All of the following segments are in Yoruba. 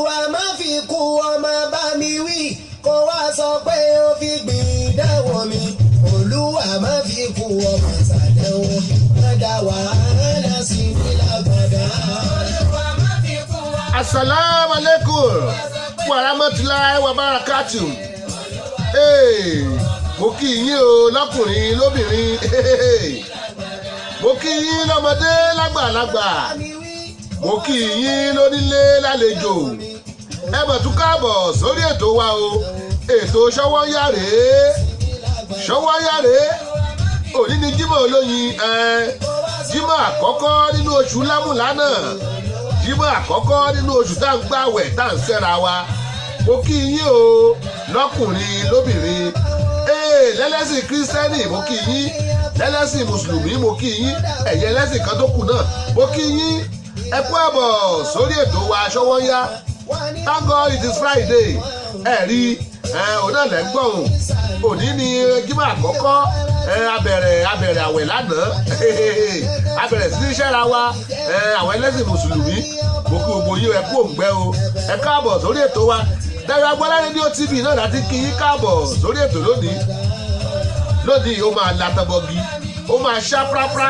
Olúwa má fi kú ọmọ bá mi wí, kó wá sọ pé ó fi gbìdánwò mi. Olúwa má fi kú ọmọ ṣàdánwò, má dá wàhálà sí mi lágbàdá. Olúwa má fi kú ọmọ. Asalaamu alaikum wa rahmatulahi wa barakatu. Hey, mo kí yín o lọ́kùnrin lóbìnrin, mo kí yín lọ́mọdé lágbàlagbà, mo kí yín lónílé lálejò. Ẹ bọ̀ tún káàbọ̀ sórí ètò wa o, ètò Ṣọwọ́nyá rèé, Ṣọwọ́nyá rèé. Òní ni Jímọ̀ olóyin, Jímọ̀ àkọ́kọ́ nínú oṣù lámùlánà, Jímọ̀ àkọ́kọ́ nínú oṣù tá à ń gbàwẹ̀ tá à ń sẹ́ra wa. Mo kí yín o lọ́kùnrin lóbìnrin, lẹ́lẹ́sìn kírísítẹ́nì mo kí yín, lẹ́lẹ́sìn mùsùlùmí mo kí yín, ẹ̀yẹ ẹlẹ́sìn kan tó kù náà mo kí yín. Ẹ kú àbọ̀ sórí ètò wa Ṣọwọ́nyá. Thank God it is Friday. Ẹ rí òun náà lẹ́ ń gbọ̀hùn. Òní ni Jímọ̀ àkọ́kọ́. Abẹ̀rẹ̀ àwẹ̀ lánàá, abẹ̀rẹ̀ sí ní sẹ́ra wa. Àwọn ẹlẹ́sìn mùsùlùmí, mo kí gbogbo yín, ẹ kú òǹgbẹ o. Ẹ káàbọ̀ sórí ètò wa. Dayọ̀ Agboola Rédíò TV náà láti kí yín káàbọ̀ sórí ètò lónìí. Lónìí ó máa latọ́bọ̀gì, ó máa ṣá prápra,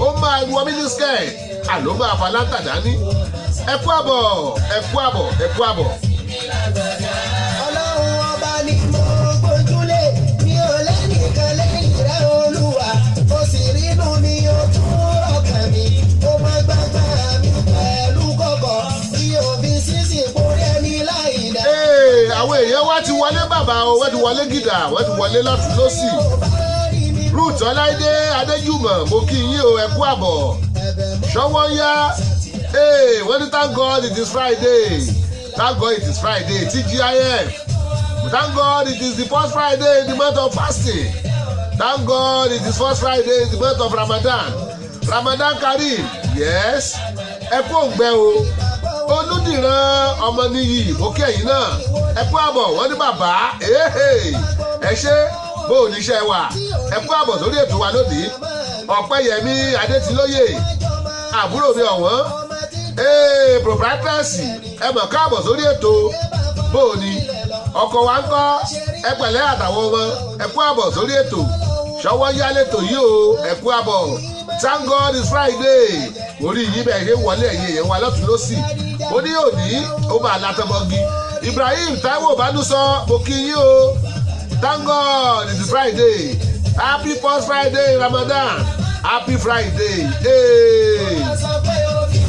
ó máa wọ mínísíkẹ̀, àló máa fa láǹtà dání. Ẹ kú àbọ̀, ẹ kú àbọ̀, ẹ kú àbọ̀. Ọlọ́run ọba ni mo gbójúlé, mi ò lẹ́nìkan lẹ́yìn rẹ̀ Olúwa. Ó sì rínú mi, ó tún rọ̀kàn mi, ó máa gbàgbà mi pẹ̀lú kọ̀kọ̀ bí òbí sísì kórè ní láì dá. Àwọn èèyàn wá ti wọlé bàbá o, wọ́n ti wọlé gìdà, wọ́n ti wọlé lọ́tún lọ́sì. Ruth Ọláìdé Adéjùmọ̀, mo kí yín o, ẹ kú àbọ̀. Ṣọwọ́nyá, wọ́n ní thank God it is Friday. Thank God it is Friday, TGIF. Thank God it is the first Friday in the month of fasting. Thank God it is first Friday in the month of Ramadan. Ramadan Kareem, yes. Ẹ kú òǹgbẹ o. Olúdìran Ọmọníyì, mo kí ẹ̀yin náà. Ẹ kú àbọ̀, wọ́n ní bàbá. Ẹ ṣé, bó o níṣẹ́ wà. Ẹ kú àbọ̀ sórí ètò wa lónìí. Ọ̀pẹ́yẹmí Adétilóyè, àbúrò mi ọ̀wọ́n. Proprietress, ẹ mọ̀ káàbọ̀ sórí ètò. Bó o ní ọkọ̀ wa ń kọ́, ẹ pẹ̀lẹ́ àtàwọn ọmọ, ẹ kú àbọ̀ sórí ètò. Ṣọwọ́ yá lẹ́tò yìí o, ẹ kú àbọ̀. Thank God it's Friday. Orí yìí bẹ́ẹ̀ ṣe wọlé ẹ̀yìn èèyàn wa lọ́tún lọ́sì. Ó ní òní ó máa látọmọgi. Ibrahim Taiwo Bánúsọ, mo kí yín o. Thank God it's Friday. Happy first Friday in Ramadan. Happy Friday. Hey. Sọ pé ó fi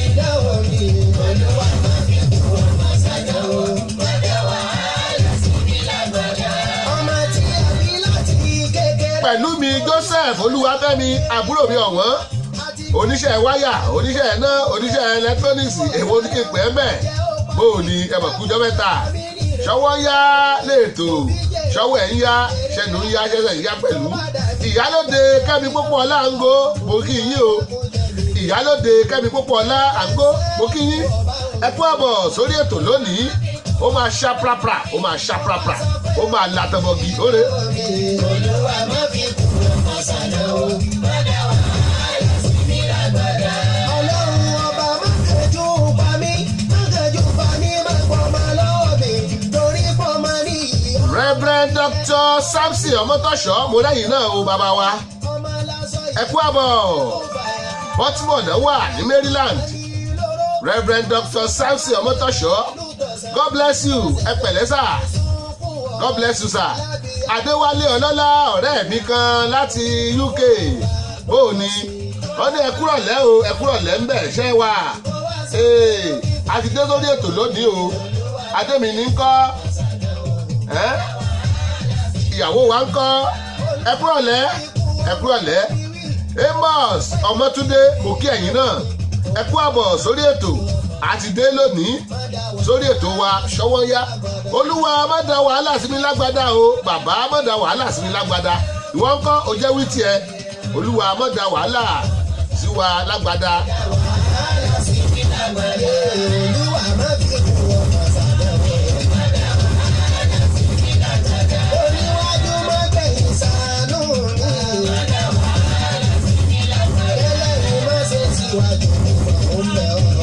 ìdáwọ̀ mi, Olúwa má fi kú ọmọ ṣàdánwò, má dá wàhálà sí mi lágbàdá. Ọmọ tí a bí láti kékeré. Pẹ̀lú mi Joseph Olúwafẹ́mi, àbúrò mi ọ̀wọ́n, oníṣẹ́ wáyà, oníṣẹ́ iná, oníṣẹ́ electronics, èwo ní kí n pè é mẹ́? Bó o ní ẹ mọ̀ kújọ́ mẹ́ta. Ṣọwọ́ yá léètò, ṣọwọ́ ẹ̀ ń yá, ṣẹnu ń yá, ṣẹṣẹ̀ ń yá pẹ̀lú. Ìyálóde Kẹ́mi Pópóọlá Àǹgó, mo kí yín o. Ìyálóde Kẹ́mi Pópóọlá Àǹgó, mo kí yín. Ẹ kú àbọ̀ sórí ètò lónìí. Ó máa ṣá prapra, ó máa ṣá prapra, ó máa latọ́bọ̀gì óre. Olúwa má fi kú ọmọ ṣàdánwò, má dá wàhálà sí mi lágbàdá. Ọlọ́run ọba má kánjú pa mí, má kánjú pa mí, má pọ̀ ọmọ lọ́wọ́ mi, torí pọ̀ mọ́ ní ìyá. Reverend Dr. Samson Ọmọtọ́ṣọ́, mo lẹ́yìn náà o, bàbá wa. Ọmọ lásán. Ẹ kú àbọ̀. Baltimore náà wà ní Maryland. Reverend Dr. Samson Ọmọtọ́ṣọ́, God bless you. Ẹ pẹ̀lẹ́ sà, God bless you sir. Adéwálé Ọlọ́lá, ọ̀rẹ́ mi kan láti UK, ó ní wọ́n ní ẹ kúrọ̀lẹ́ o, ẹ kúrọ̀lẹ́ ń bẹ̀ ṣẹ́ wà. A ti dé sórí ètò lónìí o. Adémi ní ń kọ́, ìyàwó wa ń kọ́. Ẹ kúrọ̀lẹ́, ẹ kúrọ̀lẹ́. Amos Ọmọtúndé, mo kí ẹ̀yin náà, ẹ kú àbọ̀ sórí ètò. A ti dé lónìí sórí ètò wa Ṣọwọ́nyá. Olúwa má da wàhálà sí mi lágbádá o, bàbá má da wàhálà sí mi lágbádá. Ìwọ ńkọ́, o jẹ́ wí tiẹ̀? Olúwa má da wàhálà sí wa lágbádá. Wàhálà sí mi lágbàdá. Olúwa má fi kú ọmọ ṣàdánwò. Oníwájú má gbẹ̀yìn ṣàánú mi. Ẹlẹ́rìí má ṣe síwájú mi, mò ń bẹ̀ ọ́.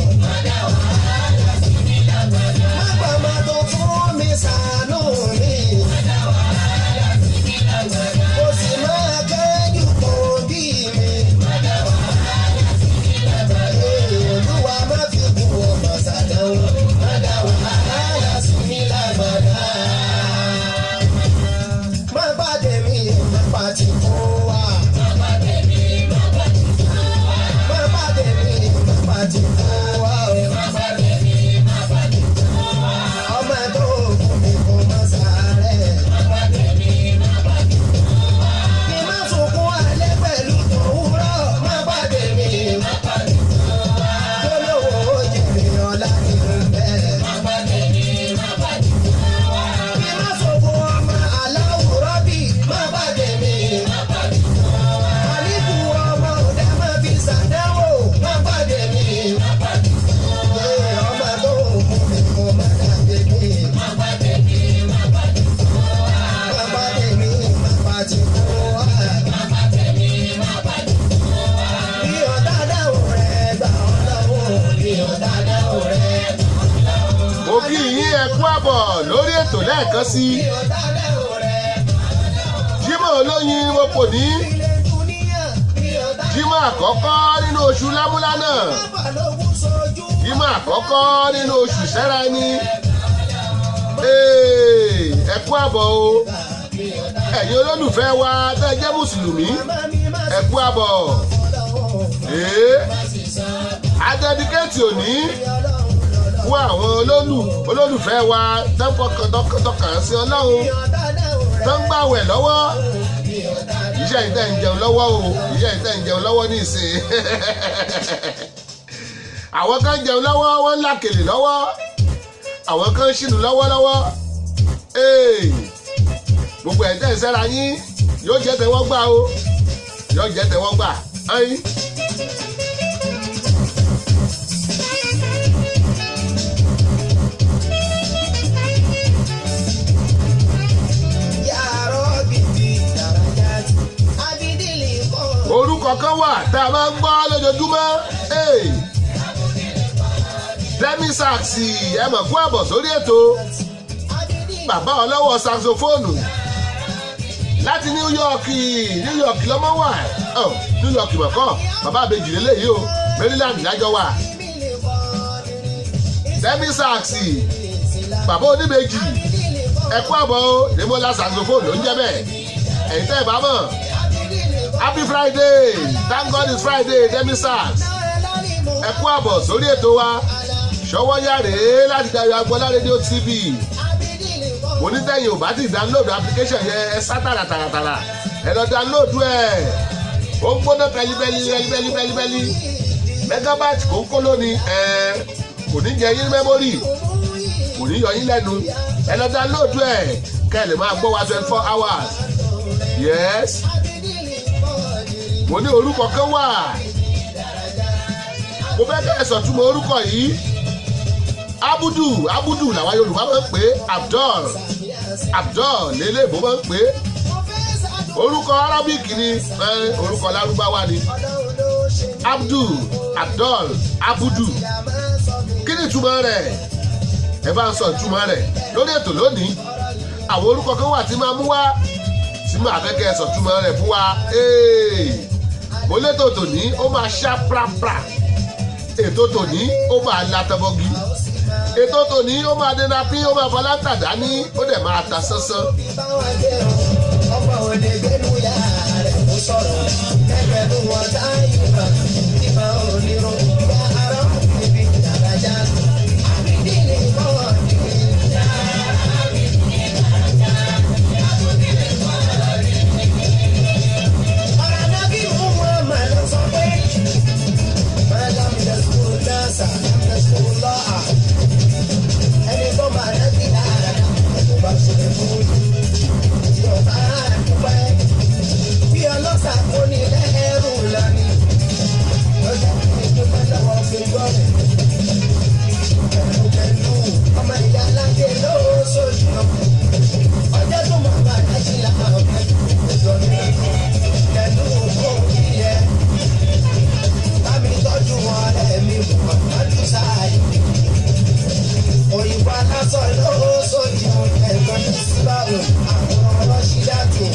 Yín, ẹ kú àbọ̀ lórí ètò lẹ́ẹ̀kan sí i. Jímọ̀ olóyin mo pò ní Jímọ̀ àkọ́kọ́ nínú oṣù lámúlánà, Jímọ̀ àkọ́kọ́ nínú oṣù sẹ́ra ẹni. Ẹ kú àbọ̀ o, ẹ̀yin olólùfẹ́ wa tẹ́ ẹ jẹ́ mùsùlùmí, ẹ kú àbọ̀. A dedicate òní fún àwọn olólùfẹ́ wa tó ń fọkàn tọkàn sí Ọlọ́run, tó ń gbàwẹ̀ lọ́wọ́. Iṣẹ́ ìtẹ́ ń jẹun lọ́wọ́ o, iṣẹ́ ìtẹ́ ń jẹun lọ́wọ́ ní ìsìn. Àwọn kan jẹun lọ́wọ́, wọ́n ń làkèlè lọ́wọ́, àwọn kan ń ṣìnú lọ́wọ́lọ́wọ́. Gbogbo ẹ̀ tẹ́ ń sẹ́ra yín yóò jẹ́ tẹ́wọ́ gbà o, yóò jẹ́ tẹ́wọ́ gbà ẹ́yìn. Orúkọ kan wà tá a máa ń gbọ́ lójoojúmọ́. Demi Sax, ẹ mọ̀ kú àbọ̀ sórí ètò. Bàbá ọlọ́wọ́ saxophone láti New York, New York lọ́mọ wà. Oh, New York mọ̀kọ́, bàbá àbèjì lélẹ́yìí o, Maryland lájọ wà. Demi Sax, bàbá oníbejì, ẹ kú àbọ̀ o. Demola saxophone ló ń jẹ́ bẹ́ẹ̀, ẹ̀yin tẹ́ ẹ bá mọ̀. Happy Friday, thank God it's Friday. Demi Sax, ẹ kú àbọ̀ sórí ètò wa ṣọwọ́ yàrá láti Dayo Agboola Radio TV. Onítẹ̀yìn ò bá ti download application yẹn, ẹ sá tààràtàràtàrà, ẹ lọ download ẹ̀. Ó ń gbóná pẹlipẹli pẹlipẹli pẹlipẹli, megabyte kónkó lónìí. Ẹ kò ní jẹ yín memory, kò ní yọ yín lẹ́nu. Ẹ lọ download ẹ̀ kẹ́ ẹ lè máa gbọ́ wa 24 hours. Yes, mo ní orúkọ kan wà, mo fẹ́ kẹ́ ẹ sọ̀túnmọ̀ orúkọ yìí. Abudu, Abudu làwọn Yorùbá máa ń pè é, Abdul, Abdul lélẹ́ẹ̀bó máa ń pè é. Orúkọ Arabic ni, orúkọ Lárúbáwá ni. Abdul, Abdul, Abudu, kí ni ìtumọ̀ rẹ̀? Ẹ bá ń sọ ìtumọ̀ rẹ̀ lórí ètò lónìí. Àwọn orúkọ kan wà tí máa mú wá tí máa fẹ́ kẹ́ ẹ sọ ìtumọ̀ rẹ̀ fún wa. Mo létò tòní, ó máa ṣá prapra. Ètò tòní, ó máa latọ́bọ́gí. Ètò tòní, ó máa dènà pín, ó máa fọlá tàdá ní, ó dẹ̀ máa ta sánsán. Ọmọ òde gbẹnu ya rẹ̀ kó sọ̀rọ̀ ẹgbẹ̀rún wọn táyì kan ìmọ̀ onírò ya ara níbi ìdàrájà àbídìlì kọ́ ní. Ọ̀rọ̀ náà bí mú wọn mà lọ sọ pé Madam Yasuru Nasa Yasuru lọ́à ẹni tó máa rántí dáadáa tó bá ṣe fún tí ọba dúpẹ́ bí ọlọ́sà kò ní lẹ́rù lọ́ní lọ́jà ní dúpẹ́ lọ́wọ́ fi gbọ́rẹ̀ pẹ̀lú pẹ̀lú ọmọ ìyá aláǹdè lóṣooṣù ọjọ́ tó mọ̀ bá dájú làwọn ọjọ́ ní pẹ̀lú òkú yẹ bámi tọ́jú ọ̀rẹ́ mi Muhammadu Sáyé òyìnbó aláṣọ lóṣooṣù ẹ̀gbọ́n ní síbáwò àwọn rọ́ṣídàtù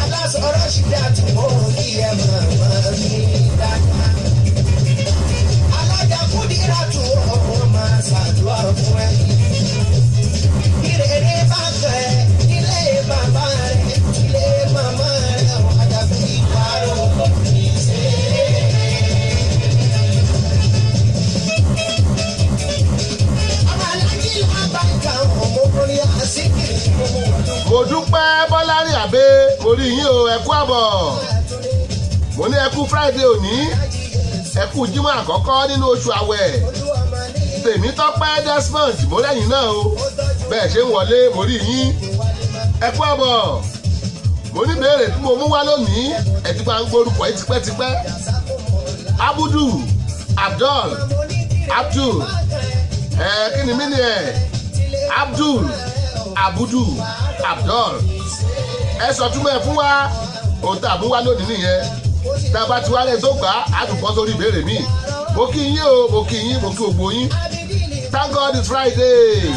aláṣọ rọ́ṣídàtù ó kí ẹ màmá mi dáadáa alájà kúdíràtù ọ̀hún máa ṣàdúrà fún ẹ. Ìrèrè bá kẹ́ nílé bàbá rẹ̀ nílé màmá rẹ̀ àdàbí ìpàrọ̀ ìṣe. Ọmọ alájí làbáyé ọmọkùnrin àsìkiri gbogbo ọdún. Mo dúpẹ́ Bọ́lárìn Àbẹ́, mo rí yín o, ẹ kú àbọ̀. Mo ní ẹ kú Friday òní, ẹ kú Jímọ̀ àkọ́kọ́ nínú oṣù àwẹ̀. Tèmítọ́pẹ́ Desmond, mo lẹ́yìn náà o, bẹ́ẹ̀ ṣe ń wọlé, mo rí yín, ẹ kú àbọ̀. Mo ní béèrè tí mo mú wá lónìí. Ẹ ti máa ń gbórúkọ yìí tipẹ́tipẹ́: Abudu, Abdul, Abdul. Ẹ kí ni mí ni ẹ Abdul, Abudu, Abdul? Ẹ sọ túmọ̀ ẹ fún wa. Ohun tá a mú wá lónìí nìyẹn. Tá a bá ti wálé tó gbà á, tún bọ́ sórí ìbéèrè míì. Mo kí yín o, mo kí yín, mo kí gbogbo yín. Thank God it's Friday.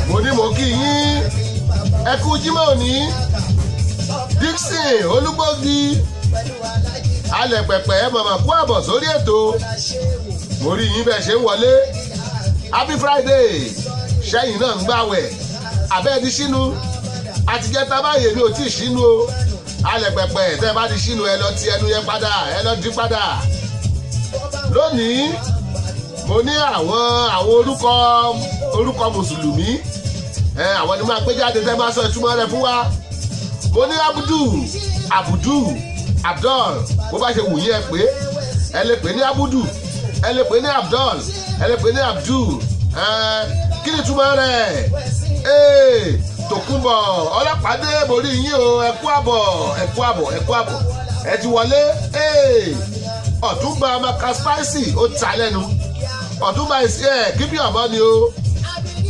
Mo ní mo kí yín, ẹ kú Jímọ̀ òní. Dixon Olúgbògi alẹ̀ pẹ̀pẹ̀, màmá kú àbọ̀ sórí ètò. Mo rí yín bẹ́ẹ̀ ṣe ń wọlé. Happy Friday. Ṣẹ́yìn náà ń gbàwẹ̀ abẹ́ ti ṣínú àtijẹ́ta báyìí? Èmi ò tí ì ṣínú o. Alẹ̀ pẹ̀pẹ̀, tẹ́ ẹ bá ti ṣínú, ẹ lọ ti ẹnu yẹn padà, ẹ lọ dín padà. Lónìí, mo ní àwọn orúkọ mùsùlùmí ẹ, àwọn ni máa gbé jáde tẹ́ máa sọ ìtumọ̀ rẹ̀ fún wa. Mo ní Abudu, Abudu, Abdul, bó bá ṣe wù yín ẹ pé. Ẹ lè pè ní Abudu, ẹ lè pè ní Abdul, ẹ lè pè ní Abdul. Ẹ kí ni ìtumọ̀ rẹ̀? Ee, Tòkunbọ̀ ọlọ́pàá dé, mo rí yín o. Ẹ kú àbọ̀, ẹ kú àbọ̀, ẹ kú àbọ̀, ẹ ti wọlé. Ee, Ọ̀túnba Maka Spicy, ó ta lẹ́nu. Ọ̀túnba ẹ̀ kíbi ọ̀bọ ni o.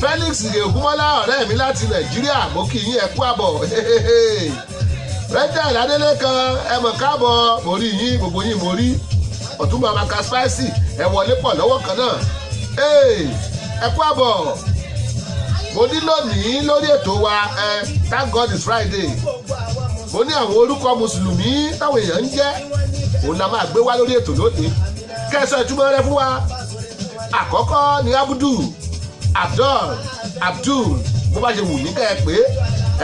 Felix Ògúnmọ́lá, ọ̀rẹ́ mi láti Nàìjíríà, mo kí yín, ẹ kú àbọ̀. Rẹ́jẹ̀ Adélé kan, ẹ mọ̀ káàbọ̀, mo rí yín, gbogbo yín mo rí. Ọ̀túnba Maka Spicy, ẹ wọlé pọ̀ lọ́wọ́ kan náà. Ẹ kú àbọ̀. Mo ní lónìí lórí ètò wa ẹ, Thank God It's Friday, mo ní àwọn orúkọ mùsùlùmí táwọn èèyàn ń jẹ́, òun la máa gbé wá lórí ètò lónìí, kẹsàn ìtumọ̀ rẹ̀ fún wa. Àkọ́kọ́ ni Abudu, Abdul, Abdul, bó bá ṣe wù ní kẹ́ ẹ pé.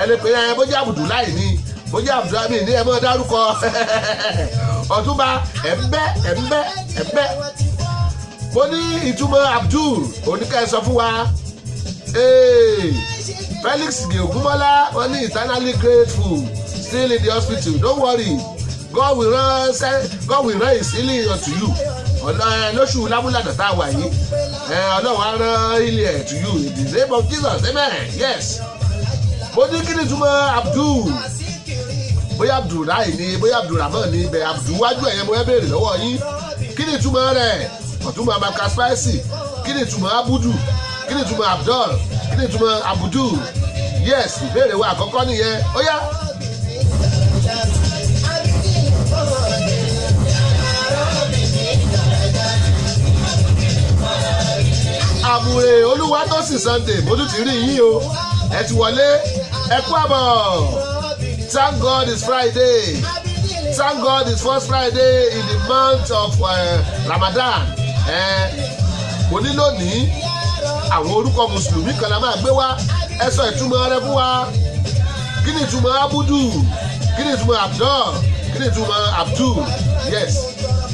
Ẹ lè pè é bó jẹ́ Abudulayi ni, bó jẹ́ Abdulhami ní, ẹ mọ́ dárúkọ. Ọ̀túnba, ẹ̀ ń bẹ́, ẹ̀ ń bẹ́, ẹ̀ ń bẹ́. Mo ní ìtumọ̀ Abdul oníkẹ́ ẹ sọ fún wa. Felix Ògúnmọ́lá, wọ́n ní eternally grateful, still in the hospital. Don't worry, God will run his healing unto you. Ọ̀nà ẹ lóṣù lámúlànà tá a wà yìí ẹ, Ọlọ́run á rán healing ẹ̀ to you in the name of Jesus, amen. Yes, mo ní kí ni túmọ̀ Abdul? Bóyá Abdulrai ni, bóyá Abdulrahman ni, ibẹ̀ Abdul wájú ẹ̀yẹ, mo fẹ́ béèrè lọ́wọ́ yín, kí ni túmọ̀ rẹ̀? Ọ̀túnba Maka Spicy, kí ni túmọ̀ Abudu? Kí ni túmọ̀ Abdul? Kí ni túmọ̀ Abudu? Yes, ìbéèrè wa àkọ́kọ́ nìyẹn. Ó yá. Àmùrè Olúwatósìn Sunday, mo tún ti rí yín o, ẹ ti wọlé, ẹ kú àbọ̀. Thank God It's Friday. Thank God it's first Friday in the month of Ramadan. Mo ní lónìí, àwọn orúkọ mùsùlùmí kan la máa gbé wá, ẹ sọ ìtumọ̀ rẹ̀ fún wa. Kí ni ìtumọ̀ Abudu? Kí ni ìtumọ̀ Abdul? Kí ni ìtumọ̀ Abdul? Yes,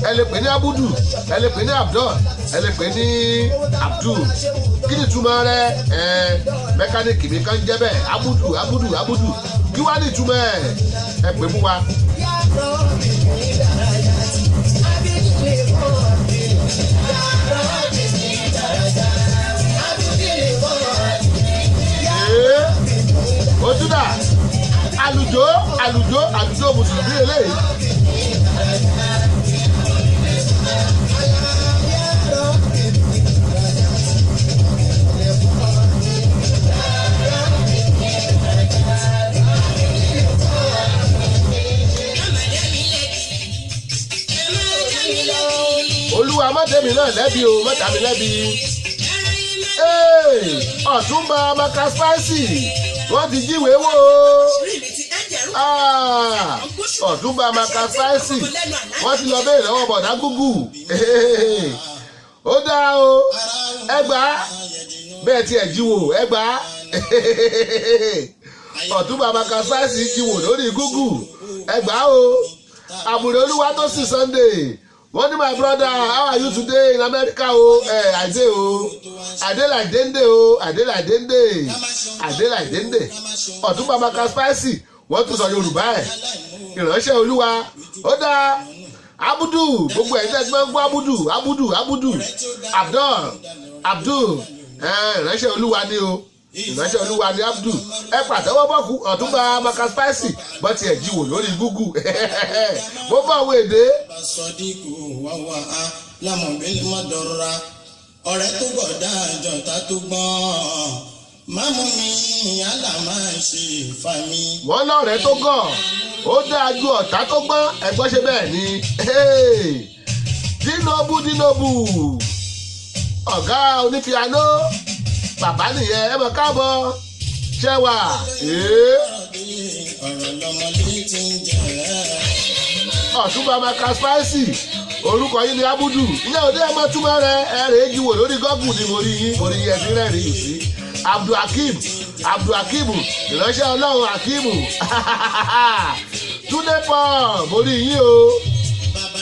ẹ lè pè ní Abudu, ẹ lè pè ní Abdul, ẹ lè pè ní Abdul. Kí ni ìtumọ̀ rẹ̀? Ẹ mẹkáníìkì mi kan jẹ́ bẹ́ẹ̀, Abudu, Abudu, Abudu. Kí wá ní ìtumọ̀ ẹ̀? Ẹ pè fún wa. Ee, ojúdà àlùjọ, àlùjọ, àlùjọ mùsùlùmí eléyìí. Má dẹ́mi náà lẹ́bi o, má dàmí lẹ́bi. Ọ̀túnba Maka Spicy, wọ́n ti jíwèé wò ó. Ọ̀túnba Maka Spicy, wọ́n ti lọ béèrè lọ́wọ́ bọ̀dá gúgù. Ó dáa o, ẹgbàá bẹ́ẹ̀ tiẹ̀ jíwò ẹgbàá. Ọ̀túnba Maka Spicy jíwò lórí Google, ẹgbàá o. Àbúrò olúwa tó sì Sunday, wọ́n ní, "My brother, how are you today in America o?" Ẹ I dey o, I dey like dende o, I dey like dende, I dey like dende. Ọ̀túnba Maka Spicy, wọ́n tún sọ Yorùbá ẹ̀, ìránṣẹ́ Olúwa. Ó dáa, Abudu, gbogbo ẹ̀ tẹ́ ti máa ń gbọ́ Abudu, Abudu, Abudu, Abdul, Abdul, ìránṣẹ́ Olúwa ni o, ìránṣẹ́ Olúwa ni Abdul. Ẹ pàtẹ́wọ́ bọ́ọ̀kú Ọ̀túnba Maka Spicy bọ́ tiẹ̀ jíwò lórí Google. Mo bá àwọn èdè. Sọdíkù wá wá á lámọ̀bílì mọ́dọ̀rọ̀ra ọ̀rẹ́ tó gbọ̀dá àjọta tó gbọ́n mámú mi yálà máa ṣe fà mí. Wọ́n lọ́rẹ̀ẹ́ tó gàn ó dáa ju ọ̀tá tó gbọ́n. Ẹ̀gbọ́n ṣe bẹ́ẹ̀ ni. Dinobu, Dinobu, ọ̀gá onípiano, bàbá nìyẹn. Ẹ mọ̀ káàbọ̀, ṣẹ́wà. Ọ̀rọ̀ lọmọdé ti ń jẹ́. Ọ̀túnba Maka Spicy, orúkọ yín ni Abudu, ìyẹn òde ẹ̀ mọ́ túmọ̀ rẹ̀. Ẹ̀ rèé jíwò lórí Google ni. Mo rí yín, mo rí yín, ẹ̀ ti rẹ́rìn-ín sí. Abdulhakeem, Abdulhakeem, ìránṣẹ́ Ọlọ́run Hakeem. Túndé Paul, mo rí yín o.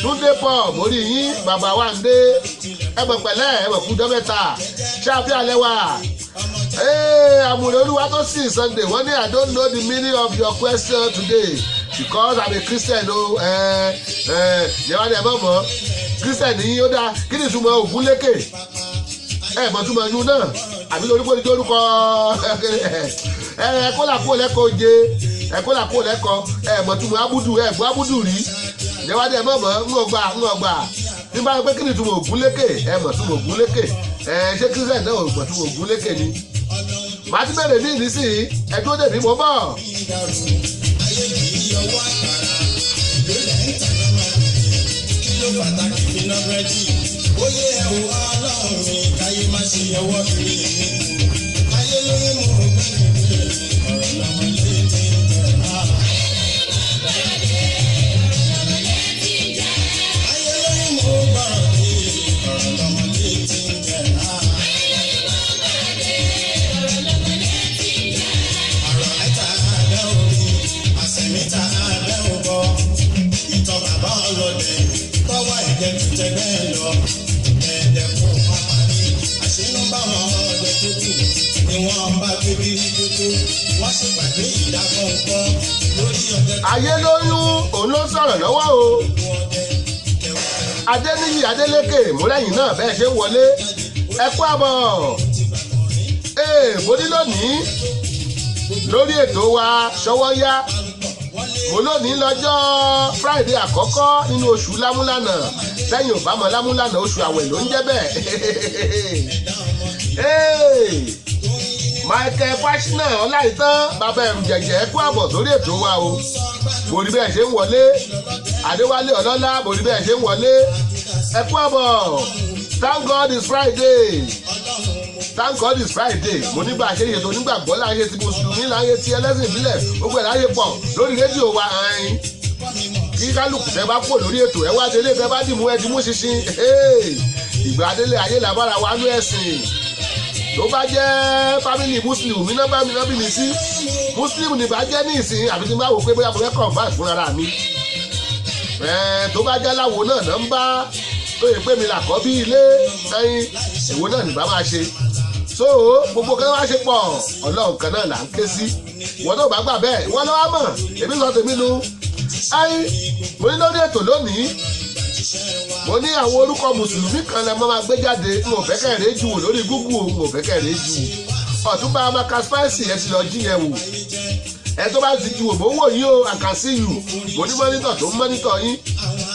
Túndé Paul, mo rí yín. Bàbá wa ń dé, ẹ mọ̀ pẹ̀lẹ́, ẹ mọ̀ kú dọ́mẹ́ta ṣáàbí alẹ́ wa. Àmùrè olúwa tó sì Sunday, wọ́n ní, "I don't know the meaning of your question today because I'm a Christian o." Ẹ ẹ yẹ wá ní ẹ mọ̀ mọ́ Christian yín. Ó dáa, kí ni ìtumọ̀ Ògúnlékè? Ẹ mọ̀ túmọ̀ yún náà àbí lórí kó ní lórúkọ ẹ kó là kó lẹ́kọ̀ọ́ jẹ ẹ kó là kó lẹ́kọ̀ọ́. Ẹ mọ̀ túmọ̀ Abudu, ẹ gbọ́ Abudu rí. Yẹ wá ní ẹ mọ̀ mọ́ ń ọgbà ń ọgbà tí bá pé kí ni ìtumọ̀ Ògúnlékè? Ẹ mọ̀ túmọ̀ Ògúnlékè? Ẹ ṣé Christian náà ò mọ̀ túmọ̀ Ògúnlékè ni? Màá ti bẹ̀rẹ̀ ní ìrísí ẹ dúró dèmí, mo bọ̀. Ayé kì í yọwọ́ àkàrà lólẹ̀ ń tàná máa kí ló pàtàkì finá búrẹ́dì óyé ẹ̀wọ̀ ọlọ́run mi káyé má ṣe yọwọ́ kiri mi kù ayé lóyún mo gbẹ́dùn ọ̀rọ̀ lọ́mọdé ti ń jẹ́. Ayé lóyún mo gbọ́rọ̀ dé, ọ̀rọ̀ lọ́mọdé ti ń jẹ́. Àrọ̀ mẹ́ta abẹ́ omi, àṣẹ mẹ́ta abẹ́ òbọ̀, ìtọ̀ bàbá ọlọ́dẹ, tọ́wọ́ ẹ̀jẹ̀ ti tẹgbẹ́ lọ. Ẹ̀ẹ́dẹ̀kùn pàpàdé, àṣínú bá wọn ọdẹ tó kù, ni wọ́n bá gbé bírí tó. Wọ́n ṣèpàdé ìdákọ̀ńkọ́ lórí ọdẹ tó Ayé lóyún, òun ló sọ̀rọ̀ lọ́wọ́ o. kù ọdẹ kẹwàá. Adéníyì Adélékè, múlẹ̀yìn náà bẹ́ẹ̀ ṣe ń wọlé, ẹ kú àbọ̀. Ee, mo ní lónìí lórí ètò wa Ṣọwọ́ Yá, mo lónìí lọ́jọ́ Friday àkọ́kọ́ nínú oṣù Lámúlànà. Sẹ́yìn ò bá mọ Lámúlànà, oṣù àwẹ̀ ló ń jẹ́ bẹ́ẹ̀. Ee, Michael Fáṣínà Ọláìtàn, bàbá ẹ̀rù jẹ̀jẹ̀, ẹ kú àbọ̀ sórí ètò wa o. Mo rí bẹ́ẹ̀ ṣe ń wọlé. Adéwálé Ọlọ́lá, mo rí bẹ́ẹ̀ ṣe ń wọlé, ẹ kú àbọ̀. Thank God it's Friday, thank God it's Friday. Mo ní bá a ṣe ṣètò onígbàgbọ́ láyé, ti mùsùlùmí láyé, ti ẹlẹ́sìn ìbílẹ̀, gbogbo ẹ̀ láyé pọ̀ lórí rédíò wa ẹ̀ẹ́n kí kálukú tẹ bá kúrò lórí ètò, ẹ wá délé, tẹ bá dìmú, ẹ dìmú ṣinṣin. Ìgbà délé ayé làbára wa nú ẹ̀sìn. Tó bá jẹ́ family Muslim mi náà bá mi náà bí mi sí, Muslim ní bá jẹ́ ní ìsìn, àbí tí n bá wò pé bóyá mo fẹ́ convert fúnra mi. Tó bá jẹ́ láwo náà náà ń bá tó yẹ pé mi làkọ́ bí ilé ẹyin, èwo náà ní bá máa ṣe. So gbogbo kan wá ṣe pọ̀, Ọlọ́run kan náà là ń ké sí. Ìwọ tó bá gbà bẹ́ẹ̀, ìwọ lọ́wọ́ mọ̀, èmi sọ tèmi nu. Ẹyin, mo ní lórí ètò lónìí, mo ní àwọn orúkọ mùsùlùmí kan lẹ mọ́ máa gbé jáde. N ò fẹ́ kẹ́rẹ́ jù wò lórí Google o, n ò fẹ́ kẹ́rẹ́ jù wò. Ọ̀túnba Maka Spicy, ẹ ti lọ jí yẹn wò. Ẹ tó bá ti ju wò, mo ń wò yín o, I can see you. Mo ní monitor tó ń monitor yín.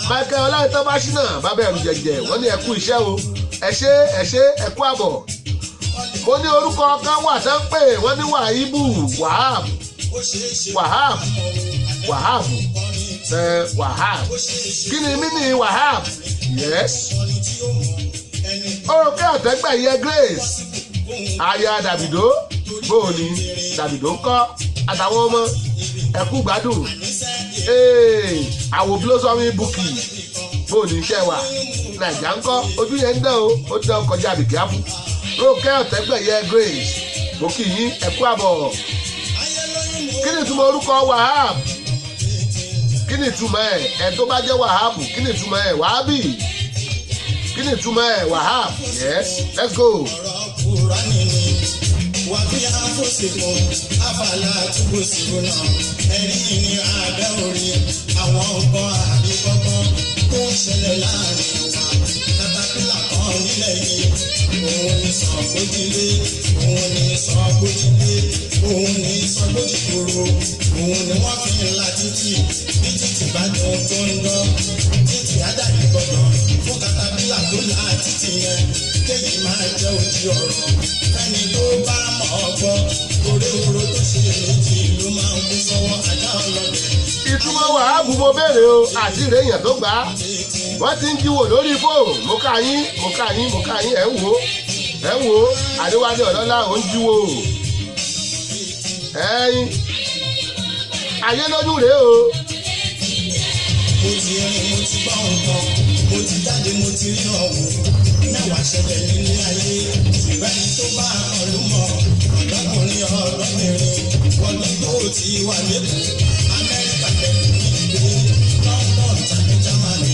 Michael Ọláìtàn Báṣínà, bàbá ẹ̀rù jẹ̀jẹ̀, wọ́n ní ẹ kú iṣẹ́ o, ẹ ṣé, ẹ ṣé, ẹ kú àbọ̀. Mo ní orúkọ kan wà tán pé wọ́n ní Wàhíbù, Wahab, Wahab, Wahab, ẹ Wahab. Kí ni mí ní Wahab? Yes, Òròkè Ọ̀tẹ́gbẹ̀yẹ Grace, aya Dàbìdó, bóò ni Dàbìdó ń kọ́ àtàwọn ọmọ, ẹ̀kú gbádùn. Àwò blossomi bukki, bóò ní iṣẹ́ wa Nàìjà ń kọ́, ojú yẹn ń dán o, ó dán kọjá àbìkí áfù. Rónkẹ́ Ọ̀tẹ́gbẹ̀yẹ Grace, mo kí yín, ẹ̀kú àbọ̀. Kí ni ìtumọ̀ orúkọ Wahab? Kí ni ìtumọ̀ ẹ̀? Ẹ̀ tó bá jẹ́ Wahab, kí ni ìtumọ̀ ẹ̀? Wahabi, kí ni ìtumọ̀ ẹ̀? Wahab. Yes, let's go. Wà bí àfòsìkò àfàlà túbọ̀ síbò náà, ẹ̀rí ní abẹ́ orí àwọn nǹkan àríkọ́gbọ́n tó ń ṣẹlẹ̀ láàrin wa. Katapila kan nílẹ̀ yìí, òun ní sọ̀gbójúlé, òun ní sọ̀gbójúlé, òun ní sọ̀gbójúkòrò, òun ní wọ́n fi ń la títì. Bí títì bá dùn tó ń dán, títì á dàbí gbọ̀dọ̀ fún katapila tó la títì yẹn. Kéyìí máa jẹ́ ojú ọ̀rọ̀ fẹ́ni tó bá mọ̀ ọ́ gbọ́, torí oró tó ṣe méjì ló máa ń kú sọ́wọ́ ajá ọlọ́dẹ. Ìtumọ̀ Wahab mo béèrè o, àti ìrèyàn tó gbà á, wọ́n ti ń jíwò lórí fóònù. Mo ká yín, mo ká yín, mo ká yín. Ẹ̀ ń wò, ẹ̀ ń wò. Àdéwálé Ọ̀lọ́lá ò ń jíwò. Ẹ̀yin ayé lójú rèé o. Mo ti rìn, mo ti gbọ́ nǹkan, mo ti jáde, mo ti rí ọ̀hún mẹ́wàá ṣẹlẹ̀ nílé ayé, ṣùgbọ́n ẹni tó bá hàn ló mọ̀. Ọ̀dọ́kùnrin, ọ̀dọ́bìnrin, wọ́n tó ti wà lẹ́kọ̀ọ́, Amẹ́ríkà lẹ́kọ̀ọ́, nígbè London tàbí Germany,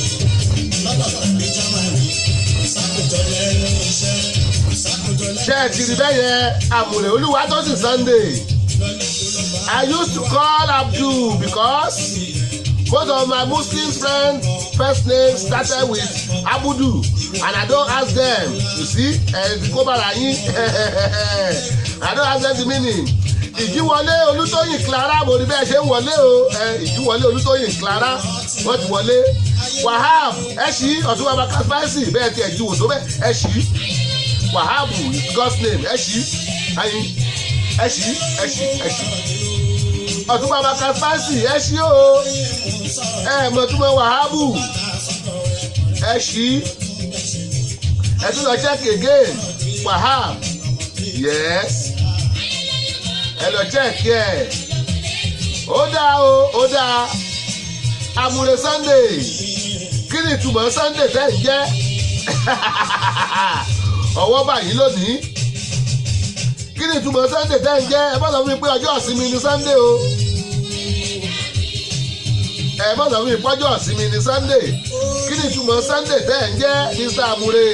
London tàbí Germany, ìsákòjọ lẹ́nu iṣẹ́, ìsákòjọ lẹ́nu. Ṣé ẹ ti rí bẹ́ẹ̀ yẹn? Àmùrè Olúwa tó sì Sunday. I used to call Abdul because most of my Muslim friends' first name started with Abudu and I don't ask them. You see, ẹ ti kó bára yín. I don't ask them the meaning. Ìjíwọlé Olútóyìn Clara, mo rí bẹ́ẹ̀ ṣe ń wọlé o. Ìjíwọlé Olútóyìn Clara, wọ́n ti wọlé. Wahab, ẹ ṣí. Ọ̀tún bàbá Kaspaisi, bẹ́ẹ̀ ti ẹ̀ jíwò tó bẹ́ẹ̀, ẹ ṣí. Wahab is God's name. Ẹ ṣí ayin, ẹ ṣí, ẹ ṣí, ẹ ṣí. Ọ̀tún bàbá Kaspaisi, ẹ ṣí o. Ẹ mọ̀ túmọ̀ Wahabu, ẹ ṣí. Ẹ tún lọ check again. Wahab, yes, ẹ lọ check ẹ. Ó dáa o, ó dáa. Àmùrè Sunday, kí ni ìtumọ̀ Sunday tẹ́ ń jẹ́? Ọwọ́ báyìí lónìí, kí ni ìtumọ̀ Sunday tẹ́ ń jẹ́? Ẹ bá sọ fún mi pé ọjọ́ ìsinmi ni Sunday o. Ẹ bá sọ fún mi pé ọjọ́ ìsinmi ni Sunday. Kí ni ìtumọ̀ Sunday tẹ́ ń jẹ́, Mr. Amure?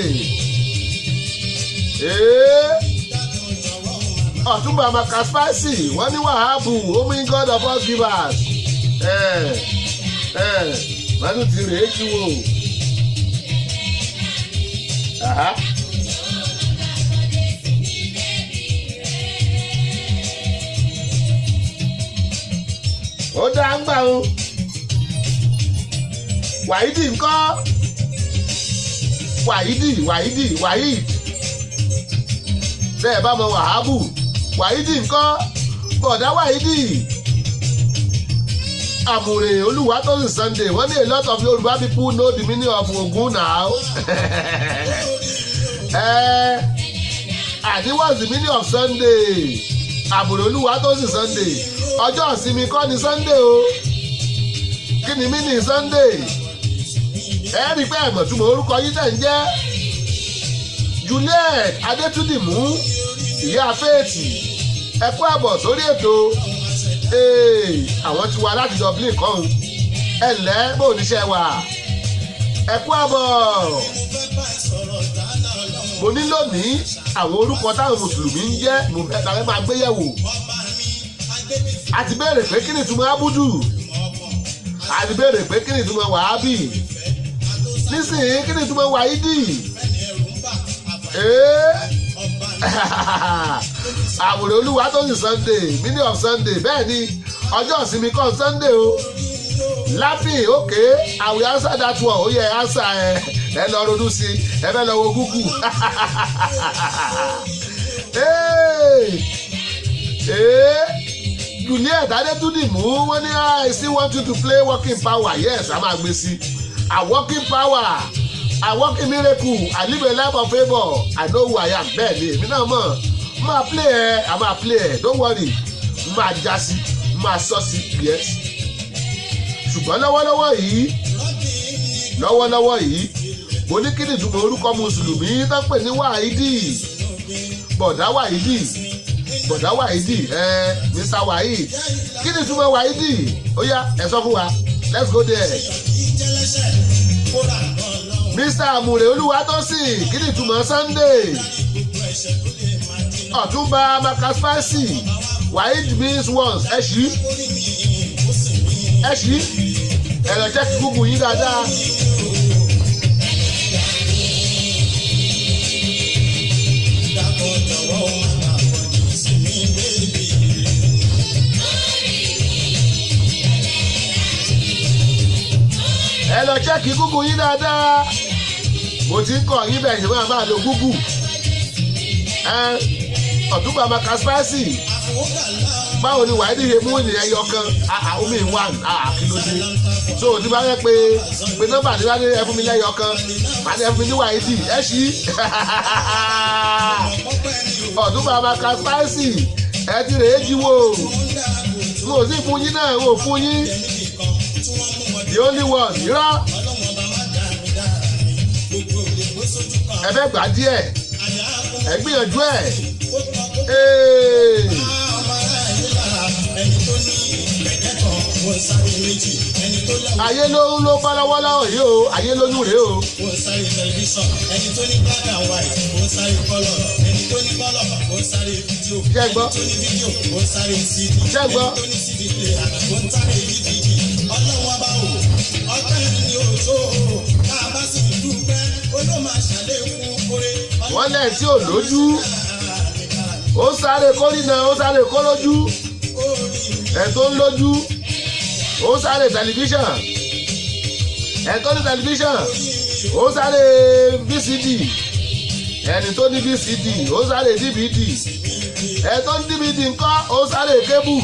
Ee, Ọ̀túnba Maka Spicy, wọ́n ní Wàhábù omi, God of all givers. Ẹ ẹ wọ́n tún ti rèé kí wò. Aha. Ó dá ń gbà o. Wàhídì ńkọ́? Wàhídì, Wàhídì, Wàhíd. Bẹ́ẹ̀ bá mọ Wàhábù, Wàhídì ńkọ́? Bọ̀dá Wàhídì. Àmùrè Olúwatósìn Sunday, wọ́n ní a lot of Yorùbá people know the meaning of Ogun now. Ẹ àní, what's the meaning of Sunday? Àmùrè Olúwatósìn Sunday, ọjọ́ ìsinmi kọ́ ni Sunday o. Kí ni meaning Sunday? Ẹ rí i pé ẹ̀mọ̀túmọ̀ orúkọ yín tẹ̀ ń jẹ́. Juliet Adétúndìmú, ìyá fèètì, ẹ kú àbọ̀ sórí ètò. Àwọn ti wá láti Dublin kọ́hún. Ẹ ǹlẹ́, bó oníṣẹ́ wà, ẹ kú àbọ̀. Mo ní lónìí, àwọn orúkọ táwọn mùsùlùmí ń jẹ́ mo fẹ́ tàbí máa gbé yẹ̀wò. A ti béèrè pé kí ni ìtumọ̀ Abudu, a ti béèrè pé kí ni ìtumọ̀ Wàhábì, nísìnyí kí ni ìtumọ̀ Wàhídì? Ee, àwòrán Olúwa tó sì Sunday, meaning of Sunday. Bẹ́ẹ̀ ni, ọjọ́ ìsinmi kọ́ Sunday o. Laughing, okay, I will answer that one. Ó yẹ answer. Ẹ ẹ lọ ronú sí ẹ, fẹ́ lọ wo Google. Hey! Hey! Juliet Adétúndìmú, wọ́n ní I still want you to play Working Power. Yes, a máa gbé sí a. Working Power. I work in miracle. I live a life of favour. I know who I am. Bẹ́ẹ̀ ni èmi náà mọ̀. Máa play ẹ̀, a máa play ẹ̀, don't worry. Máa já sí, máa sọ sí, yes. Ṣùgbọ́n lọ́wọ́lọ́wọ́ yìí, lọ́wọ́lọ́wọ́ yìí, mo ní kí ni ìtumọ̀ orúkọ Mùsùlùmí tó pè ní Wáídì? Bọ̀dá Wáídì, Bọ̀dá Wáídì, ẹ Mr. Waheed. Kí ni ìtumọ̀ Wáídì? Ó yá, ẹ sọ fún wa. Let's go there. Mr. Amure Olúwatósìn, kí ni ìtumọ̀ Sunday? Ọ̀túnba Makaspasi, Waheed means once. Ẹ ṣí, ẹ ṣí, ẹ lọ check Google yín dáadáa. Ẹ lọ check Google yín dáadáa. Mo ti ń kọ́ yín bẹ́ẹ̀ ṣe máa lo Google. Ọ̀túnba Makaspasi, báwo ni Wáídì ṣe mú ènìyàn ẹyọ kan omi one kí ló dé? So tí bá yẹ pé pé nọ́mbà tí bá ní ẹ fún mi lẹ́yọ kan, màá ní ẹ fún mi ní Wáídì, ẹ ṣí. Ọ̀túnba Makaspasi, ẹ ti rèé jíwò. N ò sì fún yín náà, n ò fún yín. The only one, irọ́. Ẹ fẹ́ gbà díẹ̀, ẹ gbìyànjú ẹ̀. Ayé ló ń ló bá lọ́wọ́lọ́wọ́ yìí o, ayé lóyún rèé o. Ó ń sáré tẹlifíṣàn, ẹni tó ní black and white, ó ń sáré colour, ẹni tó ní colour, ó ń sáré fídíò, Ṣé ẹ gbọ́? ẹni tó ní fídíò, ó ń sáré CD, Ṣé ẹ gbọ́? ẹni tó ní CD player, ó ń sáré DVD. Ọlọ́run ọba o, ọpẹ́ ni ó tó o, tá a bá sì dúpẹ́, ó ló máa ṣàlékún oore. Wọ́n lẹ̀ tí ò lójú, ó sáré kórìnà, ó sáré kó lójú. Ẹ̀ tó ń lójú, ó sáré tẹlifíṣàn. Ẹ̀ tó ní tẹlifíṣàn, ó sáré VCD. Ẹni tó ní VCD, ó sáré DVD. Ẹ̀ tó ní DVD ńkọ́, ó sáré kébù.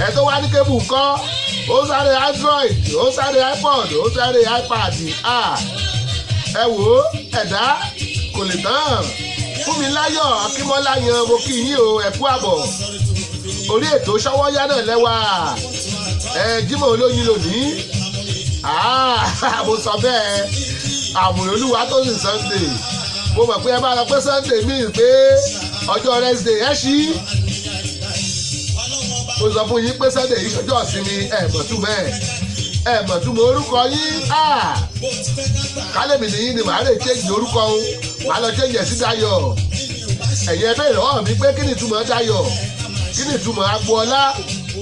Ẹ̀ tó wá ní kébù ńkọ́, ó sáré Android, ó sáré iPod, ó sáré iPad. Ẹ wò ó, ẹ̀dá kò lè tán. Fúnmiláyọ̀ Akínmọ́lá yan, mo kí yín o, ẹ kú àbọ̀. Orí ètò Ṣọwọ́yá náà lẹ́wà. Ẹ Jímọ̀ olóyin lónìí. Mo sọ bẹ́ẹ̀, Àmùrè Olúwatósìn Sunday. Mo mọ̀ pé ẹ bá lọ pé Sunday means pé ọjọ́ rest day, ẹ ṣí. Mo sọ fún yín pé Sunday yìí ṣọjọ́ ìsinmi, ẹ mọ̀ tún bẹ́ẹ̀. Ẹ mọ̀ tún mọ orúkọ yín. Kálẹ̀mì nìyí ni màá lè change orúkọ o. Màá lọ change ẹ̀ sí Dayọ̀. Ẹ̀yin ẹ béèrè lọ́wọ́ mi pé kí ni ìtumọ̀ Dayọ̀? Kí ni ìtumọ̀ Agboola?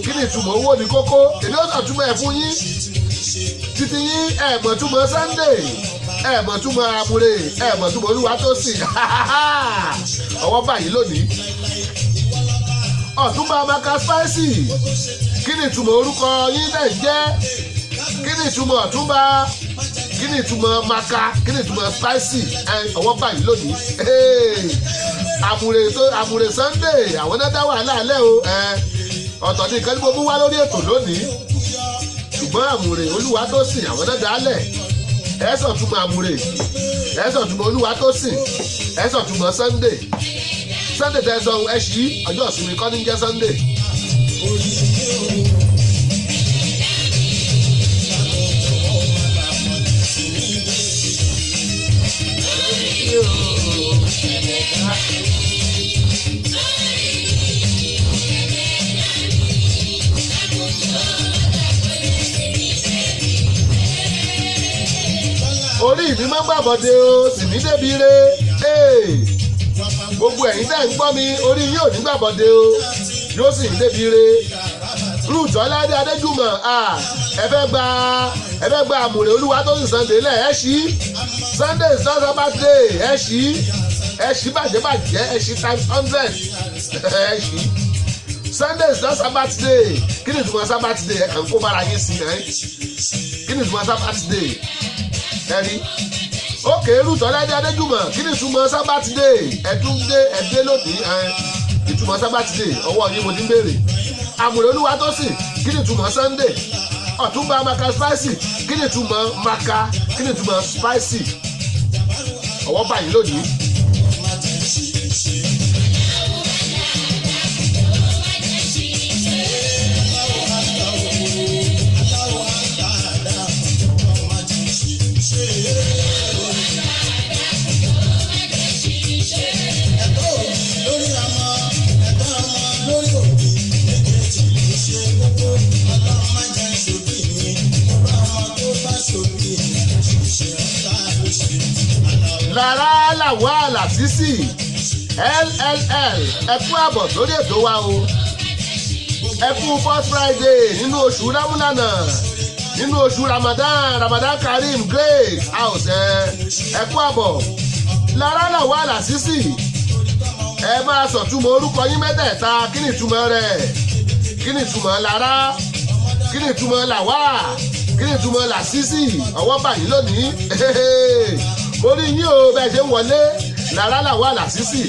Kí ni ìtumọ̀ owó ní kókó? Èmi ó sọ túmọ̀ ẹ̀ fún yín. Títí yín ẹ mọ̀ túmọ̀ Sunday, ẹ mọ̀ túmọ̀ Àmùrè, ẹ mọ̀ túmọ̀ Olúwatósìn. Ọwọ́ báyìí lónìí. Ọ̀túnba Makaspasi, kí ni ìtumọ̀ orúkọ yín tẹ̀ ń jẹ́? Kí ni ìtumọ̀ Ọ̀túnba? Kí ni ìtumọ̀ Maka? Kí ni ìtumọ̀ Spicy? Ọwọ́ báyìí lónìí. Àmùrè tó Àmùrè Sunday, àwọn náà dá wàhálà lẹ́ o. Ọ̀tọ̀ ní nǹkan tí mo mú wá lórí ètò lónìí. Ṣùgbọ́n Àmùrè Olúwatósìn, àwọn náà dálẹ̀. Ẹ sọ túmọ̀ Àmùrè, ẹ sọ túmọ̀ Olúwatósìn, ẹ sọ túmọ̀ Sunday. Sunday tẹ́ sọ ẹ ṣí, ọjọ́ ìsinmi kọ́ ní jẹ́ Sunday. Orí mi máa ń gbàbọ̀dé o, sì ní débi re. Gbogbo ẹ̀yin tẹ́ ń gbọ́ mi, orí yín ò ní gbàbọ̀dé o, yóò sì ní débi re. Ruth Ọládé Adéjùmọ̀, ẹ fẹ́ gba Àmùrè Olúwatósìn Sunday lẹ̀, ẹ ṣí. Sunday is not Sabbath day, ẹ ṣí. Ẹ ṣí bàjẹ́ bàjẹ́, ẹ ṣí times 100. Ẹ ṣí. Sunday is not Sabbath day. Kí ni ìtumọ̀ Sabbath day? Ẹ kàn kó bára yín sí ẹ. Kí ni ìtumọ̀ Sabbath day? Ẹ rí. Ókè Ruth Ọládé Adéjùmọ̀, kí ni ìtumọ̀ Sabbath day? Ẹ̀dún dé ẹ̀dé lónìí. Ìtumọ̀ Sabbath day, ọwọ́ yín mo ti ń béèrè. Àmùrè Olúwatósìn, kí ni ìtumọ̀ Sunday? Ọ̀túnba Makaspasi, kí ni ìtumọ̀ Maka? Kí ni ìtumọ̀ spicy? Ọwọ́ bá yín lónìí. Ẹ̀tọ́ òbí lórí ọmọ, ẹ̀tọ́ ọmọ lórí òbí, méjèèjì ló ṣe kókó. Ọlọ́run má jẹ́ ṣòbí mi, mo bá ọmọ tó bá ṣòbí mi, ṣe ńlá ló ṣe. Àlàó Lára làwọn àlàsísì lll, ẹ kú àbọ̀ sórí ètò wa o. Ẹ kú first Friday nínú oṣù Ramúlànà, nínú oṣù Ramadan. Ramadan Kareem, great house. Ẹ kú àbọ̀. Lára làwọn àlàsísì, ẹ máa sọ̀túnmọ̀ orúkọ yín mẹ́tẹ̀ẹ̀ta. Kí ni ìtumọ̀ rẹ̀? Kí ni ìtumọ̀ Lára? Kí ni ìtumọ̀ Làwà? Kí ni ìtumọ̀ Làsísì? Ọwọ́ bá yín lónìí. Mo rí yín o, bẹ́ẹ̀ ṣe ń wọlé. Lára, Làwà, Làsísì.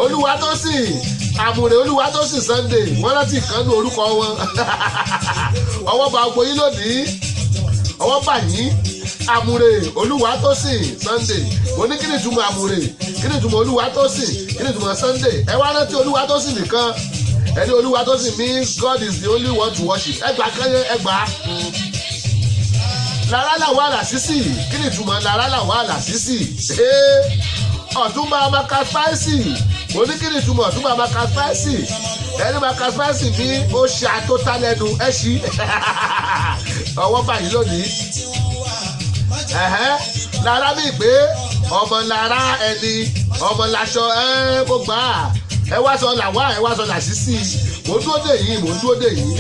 Olúwa tó sì àmùrè, Olúwa tó sì Sunday, wọ́n rántí ìkànnì orúkọ wọn. Ọwọ́ bá gbogbo yín lónìí, ọwọ́ bá yín. Àmùrè Olúwa tó sì Sunday, mo ní kí ni ìtumọ̀ àmùrè, kí ni ìtumọ̀ Olúwa tó sì, kí ni ìtumọ̀ Sunday? Ẹ wá rántí Olúwa tó sì nìkan. Ẹni Olúwa tó sì means God is the only one to worship. Ẹgbàá kányẹ ẹgbàá. Lára làwọn àlàsísì, kí ni ìtumọ̀ lára làwọn àlàsísì? Ọ̀túnba Maka Spicy, mo ní kí ni ìtumọ̀ ọ̀túnba Maka Spicy? Ẹni Maka Spicy ní ó ṣe àtótá lẹ́nu ẹ̀ ṣí. Ọwọ́ báyìí lónìí. Ẹ̀hẹ́, lára mi pé ọmọ lára ẹni, ọmọ laṣọ ẹ, mo gbà á. Ẹ wá sọ làwá, ẹ wá sọ làṣìṣì. Mò ń dúró dè yín, mò ń dúró dè yín.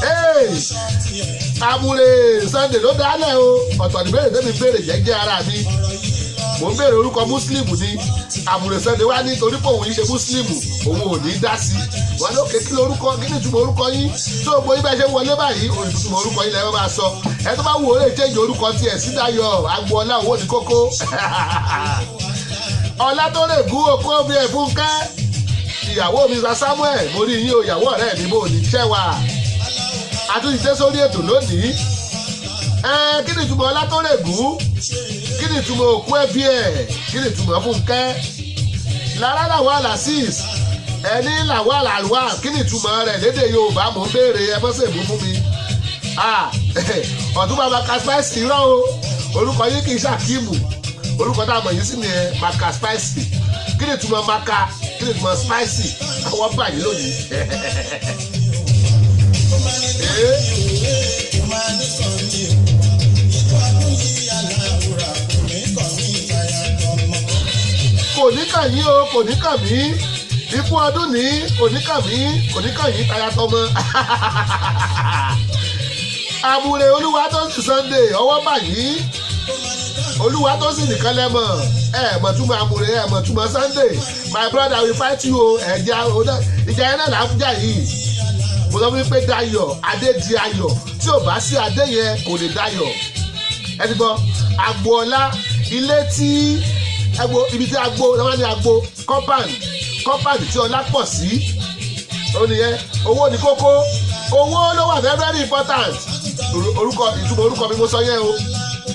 Hey, Àmúre Sunday ló dálẹ̀ o. Ọ̀tọ̀ ní bèrè tẹ́mi béèrè jẹ́jẹ́ ara mi. Mò ń béèrè orúkọ Muslim ni. Àmúre Sunday wá ní torí pé òun yìí ṣe Muslim, òun ò ní dá sí wọn ní òkè. Kí lorúkọ? Kí ni ìtumọ̀ orúkọ yín? Tó o gbóyún bẹ́ẹ̀ ṣe wọlé báyìí, ìtumọ̀ orúkọ yín lẹ́wọ́n máa sọ. Ẹ tó bá wù ó lè change orúkọ tiẹ̀ sí Dayọ̀ Agboola owó ní kókó. Ọlá tó lè gún okó bí ẹ̀ fúnkẹ́, ìyàwó mi sa Samuel, mo rí yín o. Ìyàwó ọ̀rẹ́ mi, bò ní ṣẹ́wà àtúntì sórí ètò lónìí. Ẹ kí ni ìtumọ̀ Ọlátórègún? Kí ni ìtumọ̀ òkú ẹbí ẹ? Kí ni ìtumọ̀ Fúnkẹ́? Lára làwọn àlàsís, ẹni làwọn àlàlùwà, kí ni ìtumọ̀ rẹ̀ lédè Yorùbá? Mò ń béèrè, ẹ mọ́ sèbú fún mi. Ọ̀túnba Maka Spicy rán o. Orúkọ yín kì í ṣàkíìmù, orúkọ tá a mọ̀ yín sí ni ẹ Maka Spicy. Kí ni ìtumọ̀ Maka? Kí ni ìtumọ̀ Spicy? Àwọn báyìí lónìí. Ó máa ní kò máa ní sàn mí o. Ikú ọdún yìí aláwòrán kò ní kàn mí ìtayà tọmọ. Kò ní kàn yín o, kò ní kàn mí. Ikú ọdún ní kò ní kàn mí, kò ní kàn yín taya tọmọ. Àmúre Olúwa tó sì Sunday, ọwọ́ báyìí. Olúwa tó sì nìkan lẹ́mọ̀, ẹ mọ̀ túmọ̀ àmúre, ẹ mọ̀ túmọ̀ Sunday. My brother will fight you o. Ẹ̀jẹ̀ ìjà yẹn náà là ń jà yìí. Mo sọ fún yín pé Dayọ̀ Adé di Ayọ̀, tí ò bá sí Adé yẹn, kò lè Dayọ̀. Ẹ ti gbọ́ Agboola, ilé tí agbo, ibi tí agbo lọ́wọ́ ní agbo compound, compound tí ọlá pọ̀ sí, ó nìyẹn. Owó ní kókó, owó ló wà very very important. Orúkọ, ìtumọ̀ orúkọ mi mo sọ yẹn o.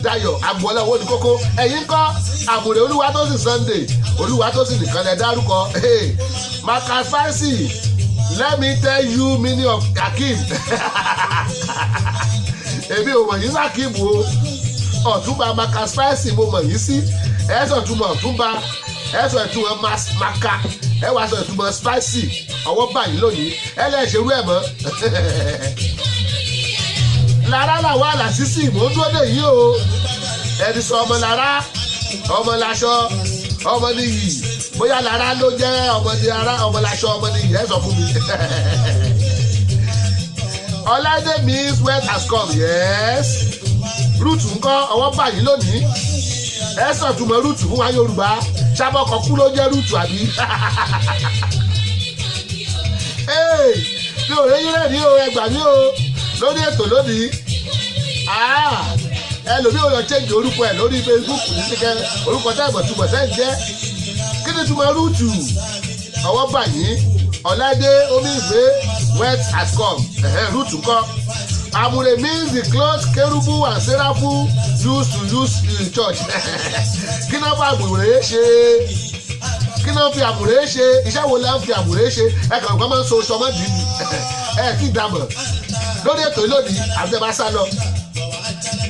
Dayọ̀ Agboola, owó ní kókó. Ẹ̀yin kọ́ Àmùrè Olúwatósìn Sunday, Olúwatósìn nìkan lẹ dárúkọ. Hey, Maka Spicy, let me tell you meaning of Akeem. Èmi ò mọ̀ yín sákìmù o. Ọ̀túnba Maka Spicy, mo mọ̀ yín sí. Ẹ sọ ìtumọ̀ ọ̀túnba, ẹ sọ ìtumọ̀ Maka, ẹ wá sọ ìtumọ̀ Spicy. Ọwọ́ báyìí lónìí, ẹ lẹ́ ṣerú ẹ̀ mọ́. Lára làwọn àlàsísì, mò ń dúró dè yín o. Ẹni sọ ọmọ lára, ọmọ láṣọ, ọmọ nìyí. Bóyá lára ló jẹ́ ọmọ ní ara, ọmọ láṣọ, ọmọ nìyí, ẹ sọ fún mi. Ọláìdé means wealth has come, yes. Rúùtù ńkọ́? Ọwọ́ báyìí lónìí. Ẹ sọ̀túnmọ̀ rúùtù fún wa. Yorùbá sábọ̀kọ̀ kú ló jẹ́ rúùtù àbí? Hey, mi ò réyìn rẹ̀ ní o, ẹ gbà mí o lórí ètò lónìí. Ah, ẹlòmíì ò lọ change orúkọ ẹ lórí Facebook ní síkẹ́ orúkọ tẹ́ ìmọ̀ túmọ̀ tẹ́ ń jẹ́. Kí ni túmọ̀ rúùtù? Ọwọ́ báyìí. Ọ̀làdé omi ìgbé. Wealth has come. Ruth ńkọ́? Àmùrè means the cloth Kerubu and Serafu used to use in church. Kí náà fún àmùrè ṣe? Kí náà fi àmùrè ṣe? Iṣẹ́ wo la ń fi àmùrè ṣe? Ẹ kàn kọ́ máa ń so sọmọ́dì ni. Ẹ kí dàmọ̀. Lórí ètò lónìí, àti ẹ bá sá lọ.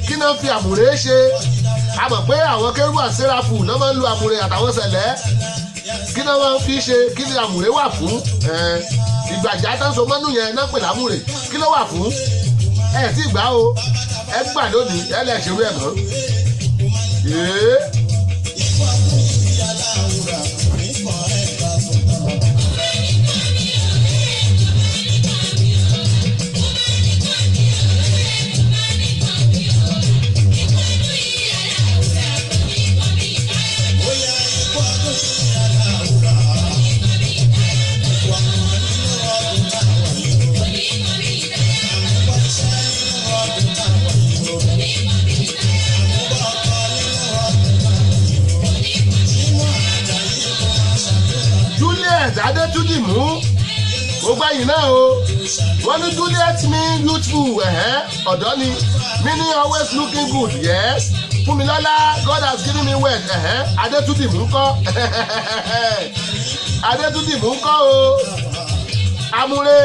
Kí náà fi àmùrè ṣe? A mọ̀ pé àwọn Kerubu and Serafu náà máa ń lo àmùrè àtàwọn sẹ̀lẹ̀. Kí náà máa ń fi ṣe? Kí ni àmùrè wà fún? Ìgbàjá tó ń so mọ́nú yẹn náà pè lámùrè. Kí ló wà fún? Ẹ ti gbà o, ẹ gbà lónìí, ẹ lè ṣerú ẹ mọ́. Juliet Adétúndìmú, gbogbo ẹ̀yìn náà o. Wọ́n ní Juliet mean youthful, ọ̀dọ́ ni, meaning always looking good, yes. Fúnmilọ́lá, God has given me wealth, Adétúndìmú ńkọ́? Adétúndìmú ńkọ́ o. Amúre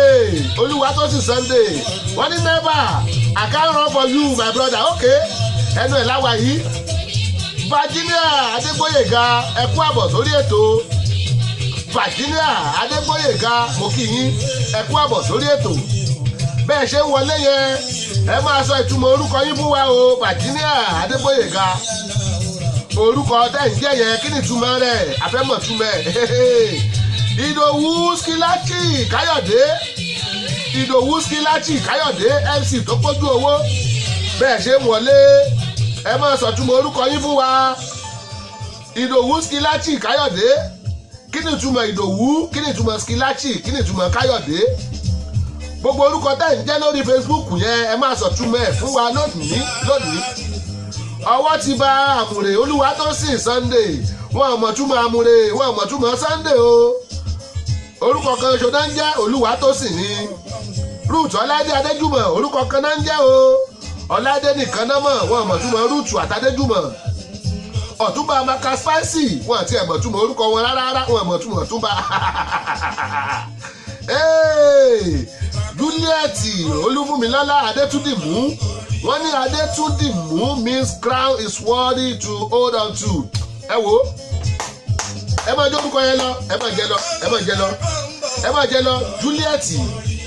Olúwatósìn Sunday, wọ́n ní never, I can't run for you my brother, okay, ẹnu ẹ̀ láwa yìí. Virginia Adégbóyèga, ẹ kú àbọ̀ sórí ètò. Virginia Adégbóyèga, mo kí yín, ẹ kú àbọ̀ sórí ètò. Bẹ́ẹ̀ ṣe ń wọlé yẹn, ẹ máa sọ ìtumọ̀ orúkọ yín fún wa o. Virginia Adégbóyèga, orúkọ tẹ́ ń jẹ́ yẹn, kí ni ìtumọ̀ rẹ̀? Àfẹ́mọ̀túmọ̀ ẹ̀. Ìdòwú Skilachi Káyọ̀dé, Ìdòwú Skilachi Káyọ̀dé MC tó pójú owó. Bẹ́ẹ̀ ṣe ń wọlé, ẹ máa sọ ìtumọ̀ orúkọ yín fún wa. Ìdòwú Skilachi Káyọ̀dé, kí ni ìtumọ̀ Ìdòwú? Kí ni ìtumọ̀ Skilachi? Kí ni ìtumọ̀ Káyọ̀dé? Gbogbo orúkọ tẹ́ ń jẹ́ lórí Facebook yẹn, ẹ máa sọ túmọ̀ ẹ̀ fún wa lónìí lónìí. Ọwọ́ ti ba Àmùrè Olúwatósìn Sunday, wọn ò mọ̀ túmọ̀ Àmùrè, wọn ò mọ̀ túmọ̀ Sunday o. Orúkọ kan ṣo náà ń jẹ́ Olúwatósìn ni. Ruth Ọládé Adéjùmọ̀, orúkọ kan náà ń jẹ́ o. Ọládé nìkan náà mọ̀, wọn ò mọ̀ túmọ̀ Ruth àtàdéjùmọ̀. Ọ̀túnba Maka Spicy, wọn àti ẹ̀mọ̀túnmọ̀ orúkọ wọn rárá, wọn ẹ̀mọ̀túnmọ̀ Ọ̀túnba. Juliet Olúfúnmilọ́lá Adétúndìmú, wọ́n ní Adétúndìmú means crown is worthy to hold on to. Ẹ wo, ẹ máa jẹ́ orúkọ yẹn lọ, ẹ máa jẹ lọ, ẹ máa jẹ lọ, ẹ máa jẹ lọ. Juliet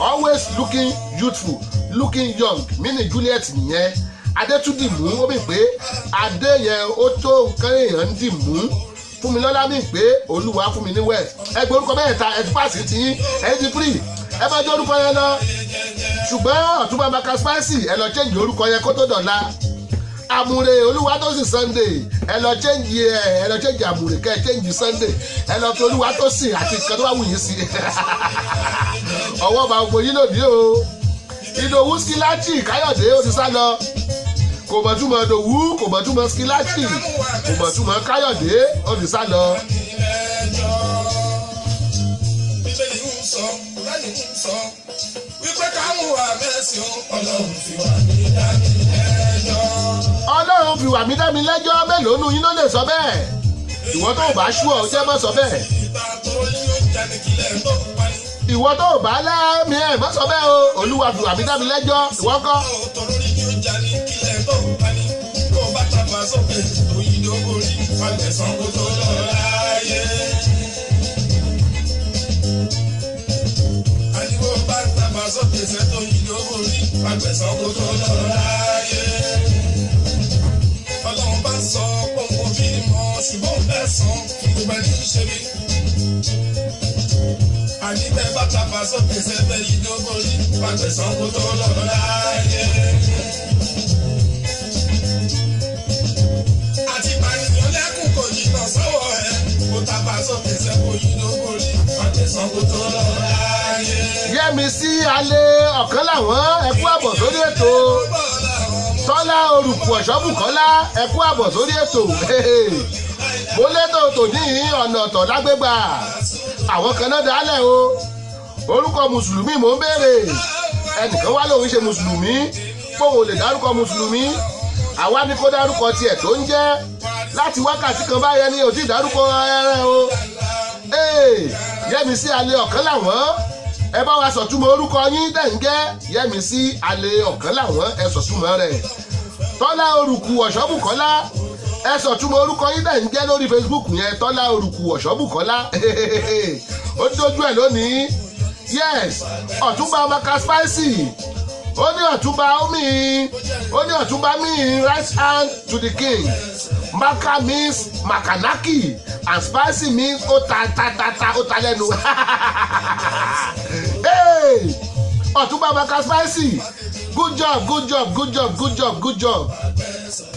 always looking youthful, looking young, meaning Juliet nìyẹn. Adétúndìmú, ó mì pé adé yẹn ó tó nǹkan èèyàn ń dì mú. Fúnmilọ́lá mì pé Olúwa fún mi ní wealth. Ẹ gbé orúkọ mẹ́ta, ẹ ti pàṣẹ ti yín, ẹ ti free, ẹ máa jẹ́ orúkọ yẹn lọ. Ṣùgbọ́n Ọ̀túnba Maka Spicy, ẹ lọ change orúkọ yẹn kó tó dọ̀la. Àmùrè Olúwatósìn Sunday, ẹ lọ change ẹ lọ change Àmùrè kẹ́ ẹ change Sunday, ẹ lọ fi Olúwatósìn àti nǹkan tó bá wù yín sí. Ọwọ́ bá gbogbo yín lòdì o. Ìdòwú Skilachi Káyọ̀dé ó ti sá lọ. Kò mọ̀ túmọ̀ Ìdòwú, kò mọ̀ túmọ̀ Skilachi, kò mọ̀ túmọ̀ Káyọ̀dé, ó ti sá lọ. Bíbélì ń sọ, Kùránì ń sọ, wípé ká mú wa mẹ́sìn Ọlọ́run fi wà ní dání lẹ́jọ́. Ọlọ́run fi wà mí dá mi lẹ́jọ́, mélòó nu yín ló lè sọ bẹ́ẹ̀? Ìwọ tó bá ṣú ọ jẹ́ mọ́ sọ bẹ́ẹ̀. Ìta tó ní ó jáde kílẹ̀ tó pa ní. Ìwọ tó bá lẹ́mí ẹ̀ mọ́ sọ bẹ́ẹ̀ o. Olúwa fi wà mí dá mi lẹ́jọ́, ìwọ kọ́. Tó lórí ní ó jáde kílẹ̀ tó pa ní. Kó bá tàfà sókè tó yí dóborí, fagbẹ̀sán kó tó lọ láàyè. Àdìgbò bá tàfà sókè sẹ́ tó yí dóborí, fagbẹ̀sán kó tó lọ láàyè. Ọlọ́run bá sọ pé òun kò bí mọ́, ṣùgbọ́n òun bẹ́ẹ̀ sàn fún gbogbo ẹni ń ṣe bí. Àní bẹ́ẹ̀ bá tàfà sókè sẹ́fẹ̀ yìí dóborí, fagbẹ̀sán kó tó lọ láàyè. Àti pànìyàn lẹ́kùn kò jìnnà sọ́wọ́ ẹ̀, kó tàfà sókè sẹ́fẹ̀ yìí dóborí, fagbẹ̀sán kó tó lọ láàyè. Yẹ́misí Alẹ́ ọ̀kan làwọn, ẹ kú àbọ̀ sórí ètò. Tọ́lá Orùkù Ọ̀ṣọ́bùkọ́lá, ẹ kú àbọ̀ sórí ètò. Mo létò tòní ọ̀nà ọ̀tọ̀ lágbègbà. Àwọn kan náà dálẹ̀ o. Orúkọ mùsùlùmí mò ń béèrè. Ẹnìkan wá lóun ṣe mùsùlùmí, póun lè dárúkọ mùsùlùmí. Àwa ní kó dárúkọ tiẹ̀ tó ń jẹ́. Láti wákàtí kan báyẹn ni ò tí ì dárúkọ ẹrẹ o. Yẹ́misí Alẹ́ Ọ̀kan Làwọn, ẹ bá wa sọ̀túmọ̀ orúkọ yín dẹ̀ ń jẹ́. Yẹ́misí Alẹ́ Ọ̀kan Làwọn, ẹ sọ̀túmọ̀ rẹ̀. Tọ́lá Orùkù Ọ̀ṣọ́bùkọ́lá, ẹ sọ̀túmọ̀ orúkọ yín dẹ̀ ń jẹ́ lórí Facebook yẹn. Tọ́lá Orùkù Ọ̀ṣọ́bùkọ́lá, ó dójú ẹ̀ lónìí. Yes, Ọ̀túnba Maka Spicy, ó ní Ọ̀túnba omi, ó ní Ọ̀túnba mi right hand to the king. Maka means makanaki and spicy means ó ta ta ta ta, ó ta lẹ́nu. Hey! Ọ̀túnba Maka Spicy, good job, good job, good job, good job, good job.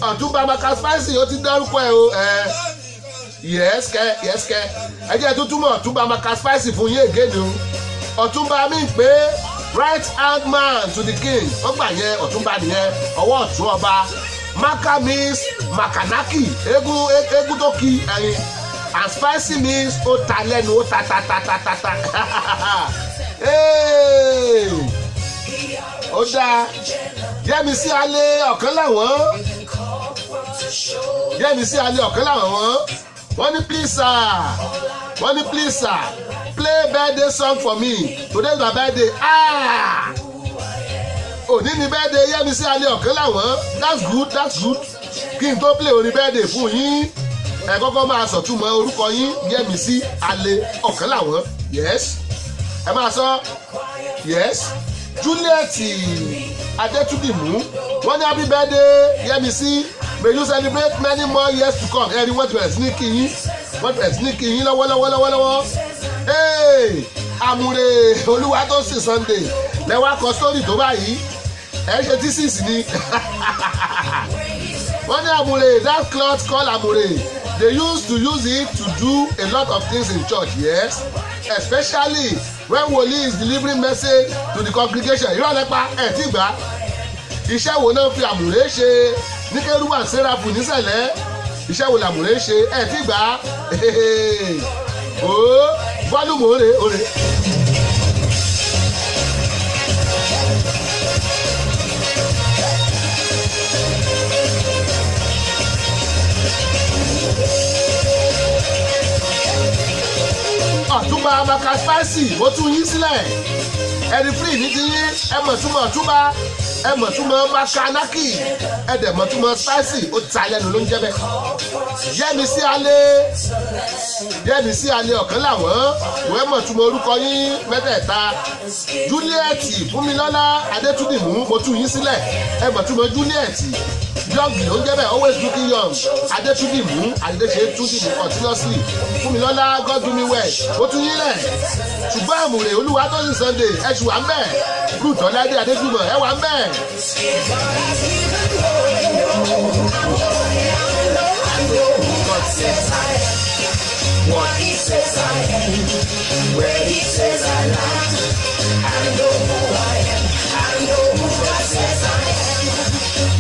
Ọ̀túnba Maka Spicy, ó ti dárúkọ ẹ o. Ẹ yes kẹ, yes kẹ. Ẹ jẹ́ tuntun mọ̀ Ọ̀túnba Maka Spicy fún yín again o. Ọ̀túnba mi pé right hand man to the king, ó gbà yẹn. Ọ̀túnba nìyẹn, ọwọ́ ọ̀tún ọba. Maka means makanaki, eégún, eégún tó ki ẹyin, and spicy means ó ta lẹ́nu, ó ta ta ta ta ta ta. Hey! Ó dáa. Yẹ́misí Alẹ́ Ọ̀kan Làwọn, Yẹ́misí Alẹ́ Ọ̀kan Làwọn, wọ́n ní, "Please sir," wọ́n ní, "Please sir, play birthday song for me. Today is my birthday." Ah, òní ni birthday Yẹ́misí Alẹ́ Ọ̀kan Làwọn. That's good, that's good. Kí n tó play orin birthday fún yín, ẹ kọ́kọ́ máa sọ̀túnmọ̀ orúkọ yín. Yẹ́misí Alẹ́ Ọ̀kan Làwọn, yes, ẹ máa sọ. Yes, Juliet Adétúndìmú, wọ́n ní, "Happy birthday Yẹ́misí, may you celebrate many more years to come." Ẹ̀rí, wọ́n ti bẹ̀rẹ̀ sí ní kí yín, wọ́n ti bẹ̀rẹ̀ sí ní kí yín lọ́wọ́lọ́wọ́ lọ́wọ́lọ́wọ́. Hey, Àmúre Olúwatósìn Sunday, lẹ́wọ́ akọ sórí tó báyìí, ẹ̀ ṣe thesis ni. Wọ́n ní, "Àmúre, that cloth called àmúre, they used to use it to do a lot of things in church." Yes, especially when wòlíì is delivering message to the congregation. Irọ́ lẹ́pa ẹ̀ tí gbà. Iṣẹ́ wo náà fi àmúre ṣe ní Kérúbù Séráfù nísẹ̀lẹ̀? Iṣẹ́ wo làmúre ṣe? Ẹ̀ tí gbà ó. Volume òrè òrè. Ọ̀túnba Maka Spicy, mo tún yín sílẹ̀. Ẹni free ní ti yín. Ẹ mọ̀ túmọ̀ ọ̀túnba, ẹ mọ̀ túmọ̀ makanaki, ẹ dẹ̀ mọ̀ túmọ̀ spicy, ó ta lẹ́nu ló ń jẹ́ bẹ́ẹ̀. Yẹ́misí Alẹ́, Yẹ́misí Alẹ́ Ọ̀kan Làwọn, wọ́n mọ̀ túmọ̀ orúkọ yín mẹ́tẹ̀ẹ̀ta. Juliet Fúnmilọ́lá Adétúndìmú, mo tún yín sílẹ̀. Ẹ mọ̀ túmọ̀ Juliet. Young ló ń jẹ́ bẹ́ẹ̀, always looking young. Adétúndìmú, Adéṣe Túndìmú continuously. Fúnmilọ́lá, God do me well, ó tún yín lẹ̀. Ṣùgbọ́n Àmùrè Olúwatósìn Sunday, ẹ ṣù wà ń bẹ̀. Ruth Ọ̀ládé Adéjúmọ̀, ẹ wà ń bẹ̀. What he says I am, where he says I land. I know who I am, I know who God says I am.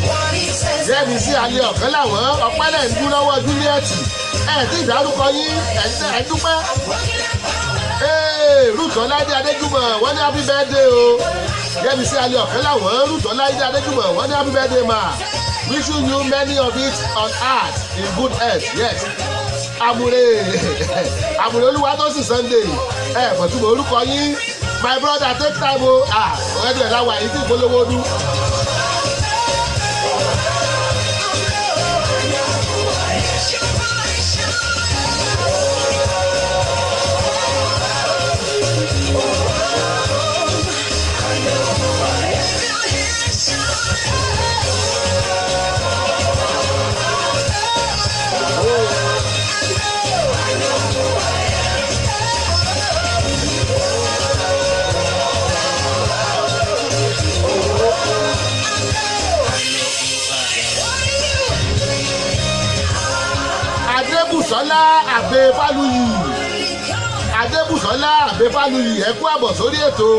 What he says. Yẹ́misí Alẹ́ Ọ̀kan Làwọn, ọ̀pẹ́ lẹ̀ ń dún lọ́wọ́ Juliet. Ẹ̀ tí ìdárúkọ yín, ẹ̀ dúpẹ́. Ee, Ruth Ọ̀ládé Adéjúmọ̀, wọ́n ní happy birthday o. Yẹ́misí Alẹ́ Ọ̀kan Làwọn, Ruth Ọ̀ládé Adéjúmọ̀, wọ́n ní, "Happy birthday ma, wishing you many of it on earth in good health." Yes, Àmúre, Àmúre Olúwatósìn Sunday, ẹ bọ̀túmọ̀ orúkọ yín. My brother, take time o. Ah, ọ̀rẹ́dùn ẹ̀ láwa yìí tí ìpolówó ọdún. Adébùsọ́lá Àgbẹ̀fáluyì, Adébùsọ́lá Àgbẹ̀fáluyì, ẹ kú àbọ̀ sórí ètò.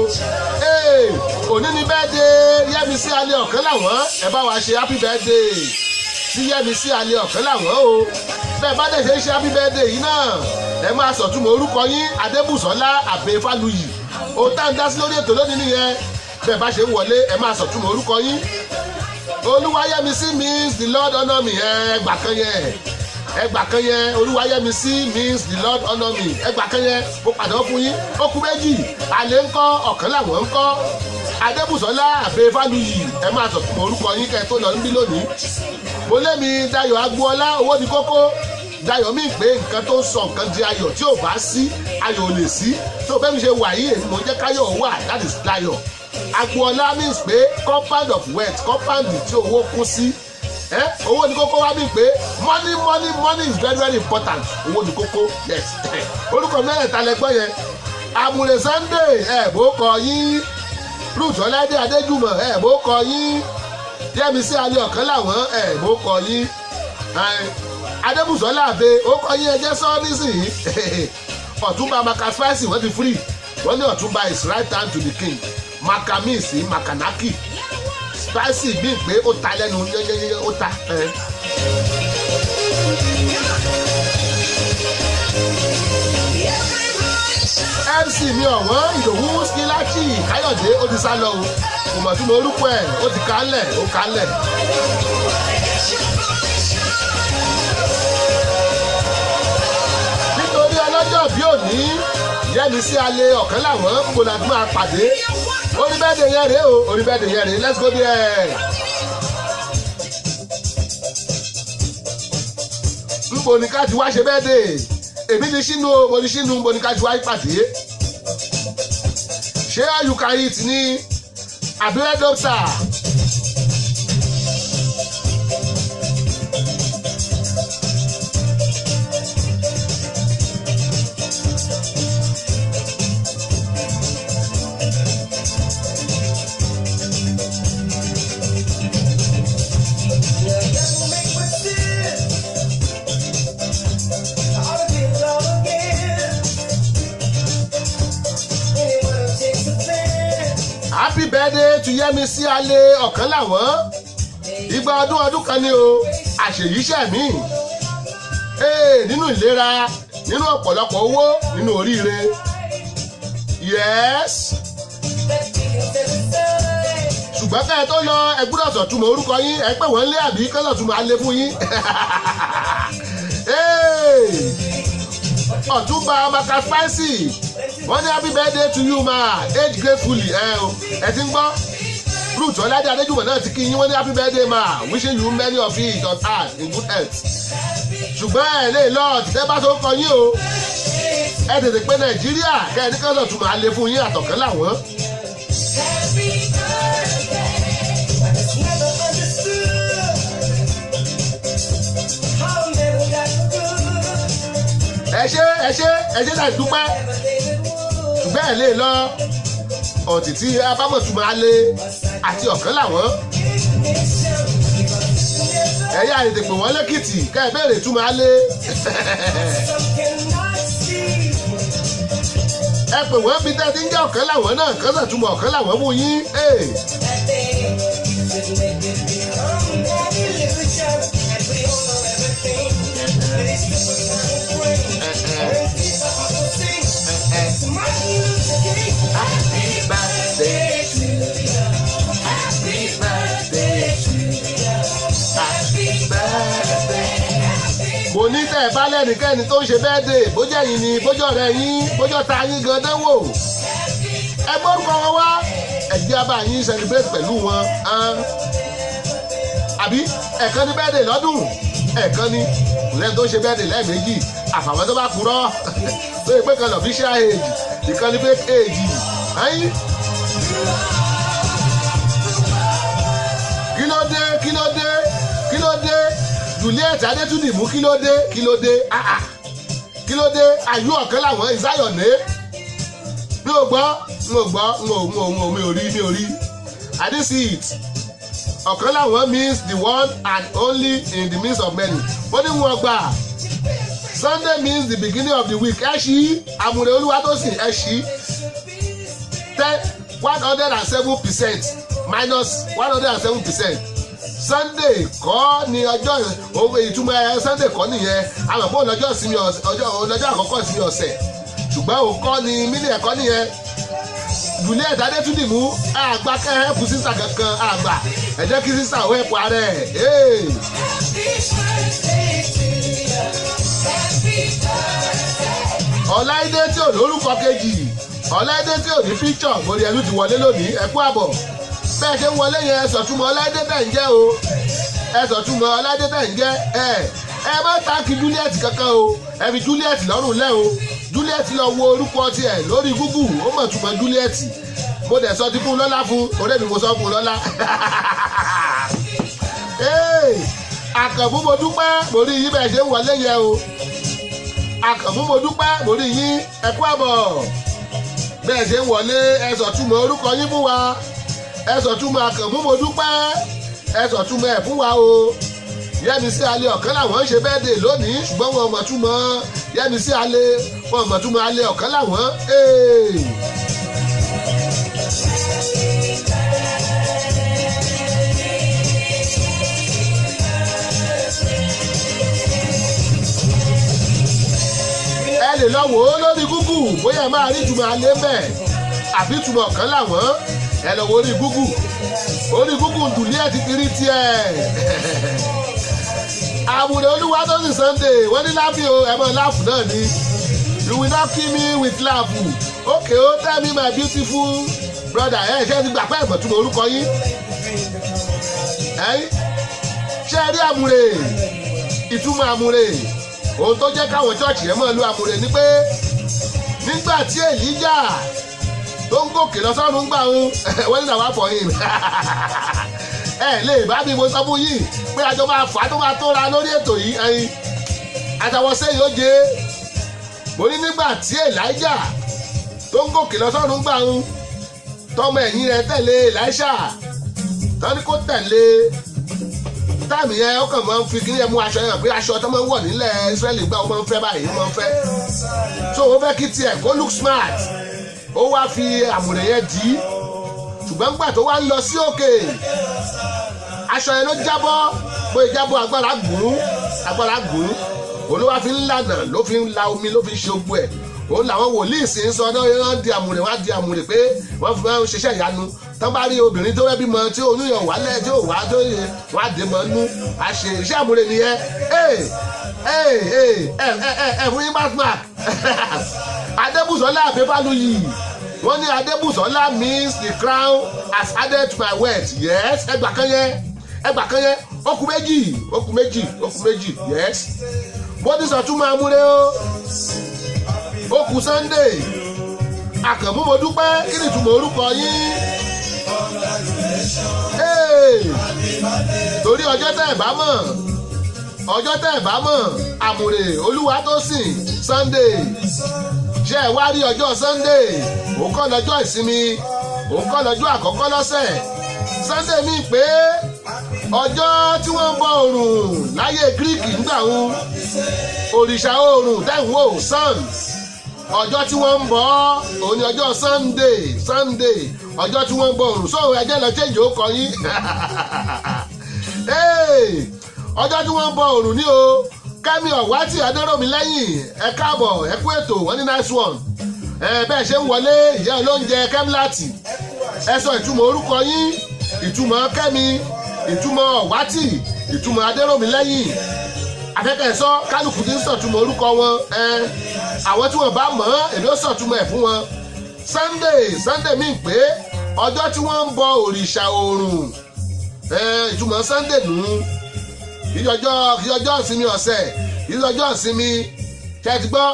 Ee, òní ni birthday Yẹ́misí Alẹ́ Ọ̀kan Làwọn. Ẹ bá wa ṣe happy birthday sí Yẹ́misí Alẹ́ Ọ̀kan Làwọn o. Bẹ́ẹ̀ bá dẹ̀ ṣe ń ṣe happy birthday yìí náà. Ẹ máa sọ̀túnmọ̀ orúkọ yín, Adébùsọ́lá Àbẹ Fáluyì. Ohun tá à ń dá sí lórí ètò lónìí nìyẹn. Bẹ́ẹ̀ bá ṣe ń wọlé, ẹ máa sọ̀túnmọ̀ orúkọ yín. Olúwayẹmísí means the Lord honour me. Ẹgbà kan yẹn, ẹgbà kan yẹn. Olúwayẹmísí means the Lord honour me. Ẹgbà kan yẹn, mo pàdánù fún yín. Ó kú méjì. Àlè ńkọ́, ọ̀kan làwọn ńkọ́. Adébùsọ́lá Àbẹ Fáluyì, ẹ máa sọ̀túnmọ̀ orúkọ yín kẹ́ ẹ tó lọ níbí lónìí. Mo lémi Dayọ̀ Agboola, owó ní kókó. Dayọ̀ mi pé nǹkan tó ń sọ nǹkan di ayọ̀, tí ò bá sí ayọ̀ ò lè sí. Tó bẹ́ẹ̀ mi ṣe wà yìí, èmi mò ń jẹ́ káyọ̀ wà, that is Dayọ̀. Agboola means pé compound of wealth, compound tí owó kún sí. Ẹ owó ní kókó wá mi pé money, money, money is very, very important. Owó ní kókó, yes. Orúkọ mẹ́rẹ̀ẹ̀ta lẹ́gbọ́n yẹn. Àmùrè Sunday, ẹ̀ bó kọ yín. Ruth Ọládé Adéjùmọ̀, ẹ̀ bó kọ yín. Yẹ́misí Alẹ́ ọ̀kan làwọn, ẹ̀ bó kọ yín. Adébùsọ́lá Àbẹ, ó kọ yín, ẹjẹ́ sọ nísìnyí. Ọ̀túnba Maka Spicy, wọ́n ti free. Wọ́n ní Ọ̀túnba is right hand to the king. Makami sí Makanaki. Spicy bí pé ó ta lẹ́nu yẹ́yẹ́yẹ́, ó ta. MC mi ọ̀wọ́n Ìdòwú Skilachi Káyọ̀dé, ó ti sá lọ o. Kò mọ̀ tí mo orúkọ ẹ̀, ó ti kálẹ̀, ó kálẹ̀. Nítorí ọlọ́jọ́ bí òní, Yẹ́misí Alẹ́ ọ̀kan làwọn kò láti máa pàdé. Orí bẹ́ẹ̀dẹ̀ yẹn rèé o, orí bẹ́ẹ̀dẹ̀ yẹn rèé, let's go there. Nbo ni ká ti wá ṣe bẹ́ẹ̀dẹ̀? Èmi ti ṣínú o, mo ti ṣínú. Nbo ni ká ti wá pàdé? Ṣé you can eat ní àbí Red Lobster? Happy birthday to Yẹ́misí Alẹ́ ọ̀kan làwọn. Igba ọdún ọdún kan ni o, àṣèyíṣẹ́ mi. Ee, nínú ìlera, nínú ọ̀pọ̀lọpọ̀ owó, nínú oríire. Yes. Ṣùgbọ́n ká ẹ tó lọ, ẹ gbúdọ̀ sọ̀túnmọ̀ orúkọ yín, ẹ pè wọ́n lé àbí kán sọ̀túnmọ̀ alẹ́ fún yín. Ee, Ọ̀túnba Maka Spicy, wọ́n ní happy birthday to you ma, age gracefully. Ẹ o, ẹ ti ń gbọ́. Ruth Ọládé Adéjùmọ̀ náà ti kí yín, wọ́n ní happy birthday ma, wishing you many of it on earth in good health. Ṣùgbọ́n ẹ lè lọ tẹ́ bá tó kọ yín o, ẹ tètè pé Nàìjíríà kẹ́ ẹ ní kán sọ̀túnmọ̀ alẹ́ fún yín àtọ̀kán làwọn. Ẹ ṣé, ẹ ṣé, ẹ ṣé láì dúpẹ́. Ṣùgbọ́n ẹ lè lọ ọ̀tí tí abámọ̀túnmọ̀ alẹ́ àti ọ̀kan làwọn. Ẹ̀yà ètè pè wọ́n lẹ́kìtì ká ẹ béèrè túmọ̀ alẹ́. Ẹ pè wọ́n bí tẹ́ ti ń jẹ́ ọ̀kan làwọn náà kán sàtúmọ̀ ọ̀kan làwọn fún yín. Happy birthday to you. Happy birthday to you. Happy birthday. Mo ní tẹ́ ẹ bá lẹ́nikẹ́ni tó ń ṣe birthday, bójú ẹ̀yin ni, bójú ọ̀rẹ́ yín, bójú ọ̀tá yín gan dánwò. Ẹ gbórúkọ wọn wá, ẹ jẹ́ á bá yín celebrate pẹ̀lú wọn. Àbí ẹ̀kan ní birthday lọ́dún, ẹ̀kan ní lẹ́nu tó ń ṣe birthday lẹ́ẹ̀mejì, àfàwọn tó bá purọ́ tó yẹ pé kan lọ́fíṣíà age, ìkan ní fake age. Ayin. Kí ló dé, kí ló dé, kí ló dé? Juliet Adétúndìmú, kí ló dé, kí ló dé, ah ah, kí ló dé? Àyù ọ̀kan làwọn ìsáyọ̀né. Mi ò gbọ́, mi ò gbọ́, mi ò mi ò mi ò rí, mi ò rí. I didn't see it. Ọ̀kan làwọn means the one and only in the midst of many. Ó ní wọn gbà. Sunday means the beginning of the week. Ẹ ṣí Àmùrè Olúwatósìn, ẹ ṣí 10 107% minus 107%. Sunday kọ́ ni ọjọ́ ìtumọ̀ ẹ. Sunday kọ́ nìyẹn. Àmọ́ pé ọjọ́ ìsinmi, ọjọ́ ọjọ́ àkọ́kọ́ ìsinmi ọ̀sẹ̀, ṣùgbọ́n òun kọ́ ni mílíọ̀nù ẹ̀kọ́ nìyẹn. Juliet Adétúndìmú, àgbà kẹ́ help sister kankan, àgbà ẹ jẹ́ kí sister ó help ara ẹ̀. Ọláìdé tí ò lórúkọ kejì, Ọláìdé tí ò ní píkṣọ̀, mo rí ẹnu ti wọlé lónìí. Ẹ kú àbọ̀. Bẹ́ẹ̀ ṣe ń wọlé yẹn, ẹ sọ̀túnmọ̀ Ọláìdé tẹ̀ ń jẹ́ o. Ẹ sọ̀túnmọ̀ Ọláìdé tẹ̀ ń jẹ́. Ẹ má táàkì Juliet kankan o. Ẹ fi Juliet lọ́rùn lẹ́ o. Juliet lọ wo orúkọ tiẹ̀ lórí Google, ó mọ̀ túmọ̀ Juliet. Mo dẹ̀ sọ ti fún lọ́lá, fún ọ̀rẹ́ mi, mo sọ fún lọ́lá. Àkànmú, mo dúpẹ́, mo rí yín bẹ́ẹ̀ ṣe ń wọlé yẹn o. Àkànmú, mo dúpẹ́, mo rí yín. Ẹ kú àbọ̀. Bẹ́ẹ̀ ṣe ń wọlé, ẹ sọ̀túnmọ̀ orúkọ yín fún wa. Ẹ sọ̀túnmọ̀ Àkànmú, mo dúpẹ́, ẹ sọ̀túnmọ̀ ẹ̀ fún wa o. Yẹ́misí Alẹ́ ọ̀kan làwọn ń ṣe birthday lónìí, ṣùgbọ́n wọn mọ̀ túmọ̀ Yẹ́misí Alẹ́, wọn mọ̀ túmọ̀ Alẹ́ ọ̀kan làwọn. Ẹ lè lọ wò ó lórí Google, bóyá ẹ máa rí ìtumọ̀ alẹ́ bẹ́ẹ̀ àbí ìtumọ̀ ọ̀kan làwọn. Ẹ lọ wo orí Google, orí Google Juliet ti rí tiẹ̀. Àwùrẹ́ olúwa tó sì Sunday, wọ́n ní láàfin o. Ẹ mọ̀ láàfù náà ni. You will not kill me with laugh. Okay o, tell me, my beautiful brother. Ẹ ṣe ti gbà pé ẹ̀mọ̀ túmọ̀ orúkọ yín. Ẹ ṣe rí àmúre, ìtumọ̀ àmúre, ohun tó jẹ́ káwọn church yẹn mọ̀ lu àmúre ni pé nígbà tí Èlíjà tó ń gòkè lọ sọ́run gbà ń wọ́n ní làwọn for him. Ẹ lè bá mi, mo sọ fún yìí pé àjọ máa fà á tó máa tóra lórí ètò yìí. Ẹyin àtàwọn sẹ́yìn ó jẹ́ mo ní nígbà tí Èlíjà tó ń gòkè lọ sọ́run gbà ń tọmọ ẹ̀yìn rẹ̀ tẹ̀lé Èlíṣà, tọ́ni kó tẹ̀lé táàmì yẹn, ó kàn máa ń fi kí ẹ mú aṣọ yẹn pé aṣọ tó máa ń wọ̀ nílẹ̀ Ísírẹ́lì gbà, ó máa ń fẹ́ báyìí, ó máa ń fẹ́. So ó fẹ́ kí tiẹ̀ kó look smart, ó wá fi àmùrè yẹn dì í. Ṣùgbọ́n gbà tó wá ń lọ sí òkè, aṣọ yẹn ló jábọ́. Bóyá jábọ́, agbára gùn, agbára gùn. Òun ló wá fi ń lànà, ló fi ń la omi, ló fi ń ṣe ogbó ẹ̀. Òun làwọn wòlíì sì ń sọ náà, wọ́n di àmùrè, wọ́n á di àmùrè pé wọ́n fi máa ń ṣiṣẹ́ ìyanu. Tán bá rí obìnrin tó rẹ́ bímọ tí oyún yẹn wálẹ̀, tí ò wá tó yẹ, wọ́n á dé mọ́ nú, á ṣe iṣẹ́ àmùrè nìyẹn. Ee ee ee, ẹ ẹ ẹ ẹ fún yín pass mark. Adébùsọ́lá Àbẹ́fáluyì, wọ́n ní Adébùsọ́lá means the crown has added to my wealth. Yes, ẹgbà kan yẹn, ẹgbà kan yẹn. Ó kù méjì, ó kù méjì, ó kù méjì. Yes, bó ti sọ tún máa múre o. Ó kù Sunday Àkànmú, mo dúpẹ́. Kí ni ìtumọ̀ orúkọ yín? Hey! Torí ọjọ́ tẹ́ ẹ̀ bá mọ̀, ọjọ́ tẹ́ ẹ̀ bá mọ̀, àmùrè olúwa tó sìn Sunday. Ṣé ẹ wá rí ọjọ́ Sunday, òun kọ́ lọ́jọ́ ìsinmi, òun kọ́ lọ́jọ́ àkọ́kọ́ lọ́sẹ̀. Sunday mi pé ọjọ́ tí wọ́n ń bọ òrùn láyé Greek ńgbà ń òrìṣà òrùn dáhùn wò sun, ọjọ́ tí wọ́n ń bọ òun ni ọjọ́ Sunday. Sunday, ọjọ́ tí wọ́n ń bọ òrùn. Sóò ẹjẹ́ lọ change ó kọ yín. Ọjọ́ tí wọ́n ń bọ òrùn ní o. Kẹ́mi Ọ̀wátì Adéròmí lẹ́yìn, ẹ káàbọ̀, ẹ kú ètò. Wọ́n ní nice one. Ẹ bẹ́ẹ̀ ṣe ń wọlé, ìyá olóúnjẹ Kẹ́míláàtì, ẹ sọ ìtumọ̀ orúkọ yín, ìtumọ̀ Kẹ́mi, ìtumọ̀ Ọ̀wátì, ìtumọ̀ Adéròmí lẹ́yìn. Afẹ́kẹ́ sọ, kálukú ti ń sọ̀túmọ̀ orúkọ wọn. Ẹ àwọn tí wọ́n bá mọ̀ ọ́, èmi ó sọ̀túmọ̀ ẹ̀ fún wọn. Sunday, Sunday mi pé ọjọ́ tí wọ́n ń bọ òrìṣà oòrùn. Ẹ ìtumọ̀ Sunday nù ún. Ìyọjọ́ ìsinmi ọ̀sẹ̀, ìyọjọ́ ìsinmi ṣe ti gbọ́,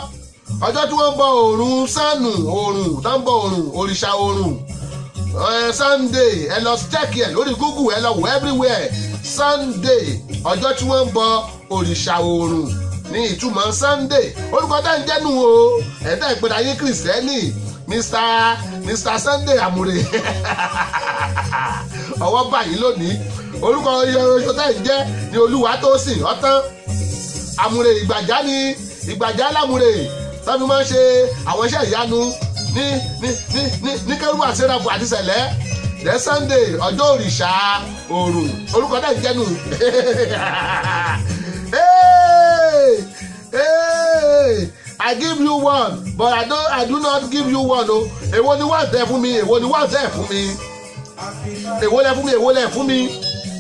ọjọ́ tí wọ́n ń bọ oòrùn sánù, oòrùn tó ń bọ oòrùn, òrìṣà oòrùn. Sunday, ẹ lọ check ẹ lórí Google, ẹ lọ wò everywhere. Sunday, ọjọ́ tí wọ́n ń bọ òrìṣà oòrùn ní ìtumọ̀ Sunday. Orúkọ tá ń jẹ́nu o, ẹ̀dá ìpínlẹ̀ ayé kìrìsìtẹ́nì, Mr Sunday Amure, ọwọ́ báyìí lónìí. Orúkọ oṣù tẹ́ ń jẹ́ ní olúwa tó sìn ọ̀tán. Àmùrè ìgbàjá ni, ìgbàjá lámùrè tọ́bi máa ń ṣe àwọn iṣẹ́ ìyanu ní kérúbù àti sẹ́ráfù àti sẹ̀lẹ́. Then Sunday, ọjọ́ òrìṣà òrùn, orúkọ náà ń jẹ́nu. Hey! Hey! I give you one, but I do not give you one o. Èwo ni one tẹ fún mi? Èwo ni one tẹ fún mi? Èwo lẹ fún mi? Èwo lẹ fún mi?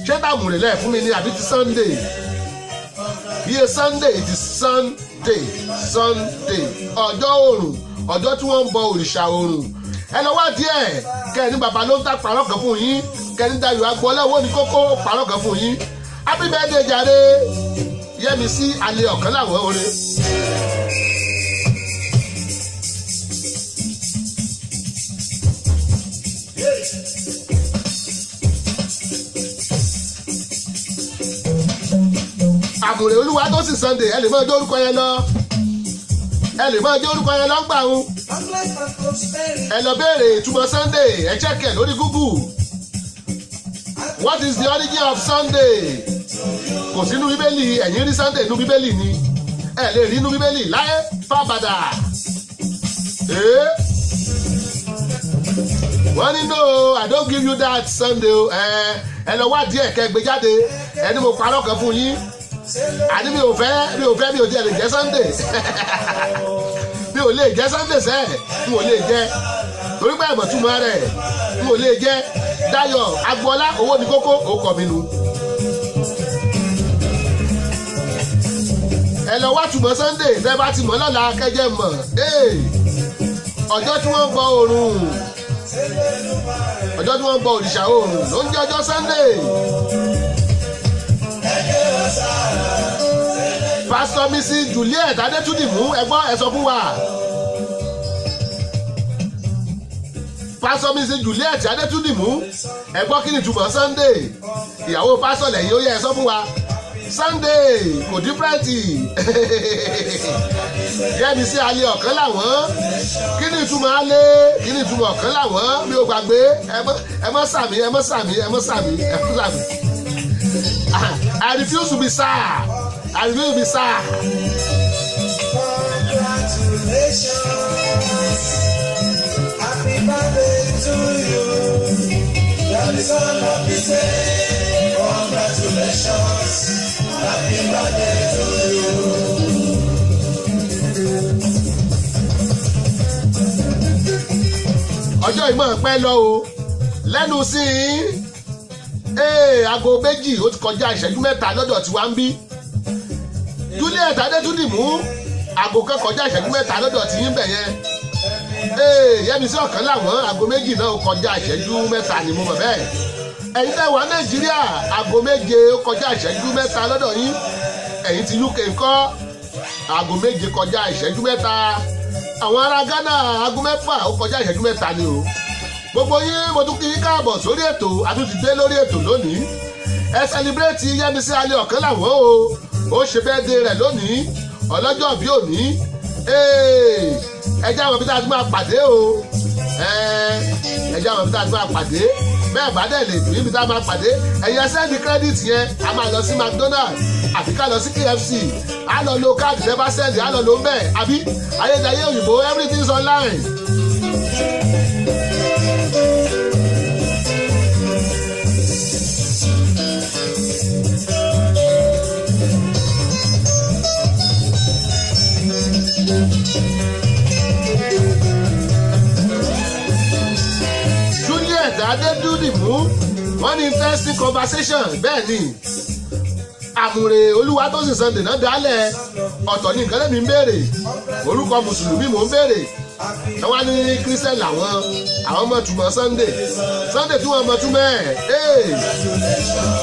Ṣé tàmùrè lẹ fún mi ni àbí ti Sunday? Iye Sunday, it is Sunday, Sunday, ọjọ́ òrùn, ọjọ́ tí wọ́n ń bọ òrìṣà òrùn. Ẹ lọ wá díẹ̀ kẹ́ni bàbá ló ń ta pàrọ̀ kan fún yín, kẹ́ni Dayọ̀ Agboola owó ní kókó pàrọ̀ kan fún yín. Happy birthday jàre, Yẹ́misí alẹ́ ọ̀kan láwọn oore. Àmùrè olúwa tó sì Sunday, ẹ lè máa jẹ́ orúkọ yẹn lọ, ẹ lè máa jẹ́ orúkọ yẹn lọ gbà ń. Ẹ lọ béèrè ìtumọ̀ Sunday, ẹ check ẹ lórí Google. What is the origin of Sunday? Kò sínú Bíbélì. Ẹ̀yin rí Sunday inú Bíbélì ni? Ẹ lè rí inú Bíbélì láyé fábàdà. Ee, wọ́n ní, "No, I don't give you that Sunday o." Ẹ lọ wá díẹ̀ kẹ́ gbé jáde. Ẹni mo parọ́ kan fún yín, àní mi ò fẹ́, mi ò fẹ́, mi ò tiẹ̀ lè jẹ́ Sunday, mi ò lè jẹ́ Sunday sẹ́ẹ̀, mi ò lè jẹ́ torí pé ẹ̀mọ̀ túmọ̀ rẹ̀, mi ò lè jẹ́. Dayọ̀ Agboola owó ní kókó, ó kọ̀ mí nu. Ẹ lọ wá túmọ̀ Sunday, tẹ́ bá ti mọ̀ lọ́la kẹjẹ mọ̀. Ọjọ́ tí wọ́n ń bọ oòrùn, ọjọ́ tí wọ́n ń bọ òrìṣà oòrùn ló ń jẹ́ ọjọ́ Sunday. Pastor Mrs Juliet Adétúndìmú, ẹgbọ́n, ẹ sọ fún wa. Pastor Mrs Juliet Adétúndìmú, ẹgbọ́n, kí ni ìtumọ̀ Sunday? Ìyàwó pásọ̀ lẹ́yìn, ó yẹ ẹ sọ fún wa. Sunday kò different. Yẹ́misí alẹ́ ọ̀kan làwọn, kí ni ìtumọ̀ alẹ́? Kí ni ìtumọ̀ ọ̀kan làwọn? Mi ò gbàgbé. Ẹ mọ́ sàmì, ẹ mọ́ sàmì, ẹ mọ́ sàmì, ẹ mọ́ sàmì. I refuse to be sir. I refuse to be sir. Congratulations. Happy birthday to you. You're the son of the day. Congratulations. Happy birthday to you. Ọjọ́ ìmọ̀ pẹ́ lọ o lẹ́nu sí i. Ee, aago 2 ó ti kọjá ìṣẹ́jú 3 lọ́dọ̀ tí wàá ń bí. Juliet Adétúndìmú, aago 1 kọjá ìṣẹ́jú 3 lọ́dọ̀ tí yín bẹ̀ yẹn. Ee, Yẹ́misí ọ̀kan làwọn, aago 2 náà ó kọjá ìṣẹ́jú 3 ni mo mọ̀ bẹ́ẹ̀. Ẹ̀yin tẹ́ wà Nàìjíríà, aago 7 ó kọjá ìṣẹ́jú 3 lọ́dọ̀ yín. Ẹ̀yin ti UK ńkọ́? Aago 7 kọjá ìṣẹ́jú 3. Àwọn ará Ghana, aago 6 ó kọjá ìṣẹ́jú 3 ni o. Gbogbo yín, mo tún kí yín káàbọ̀ sórí ètò. Àtúntì dé lórí ètò lónìí. Ẹ celebrate Yẹ́misí alẹ́ ọ̀kan làwọn o. Ó ṣe birthday rẹ̀ lónìí, ọlọ́jọ́ bí òní. Ẹ jẹ́ àwọn ibi tá a ti máa pàdé o. Ẹ jẹ́ àwọn ibi tá a ti máa pàdé. Bẹ́ẹ̀ bá dẹ̀ lè dùn níbi tá a máa pàdé, ẹ̀yin send credit yẹn, a máa lọ sí McDonald àbí ká lọ sí KFC, á lọ lo káàdì tẹ́ bá send, á lọ lo ń bẹ̀. Àbí ayédáyé òyìnbó, everything is online. Juliet Adédúdìmú, wọ́n ní interesting conversation. Bẹ́ẹ̀ ni, àmùrè olúwa tó sì Sunday náà dálẹ̀. Ọ̀tọ̀ ní nǹkan lẹ́mi ń béèrè, orúkọ mùsùlùmí mò ń béèrè. Wọ́n ní Christian làwọn, àwọn ọmọ túmọ̀ Sunday, Sunday tí wọ́n mọ̀ túmọ̀ ẹ̀ ee.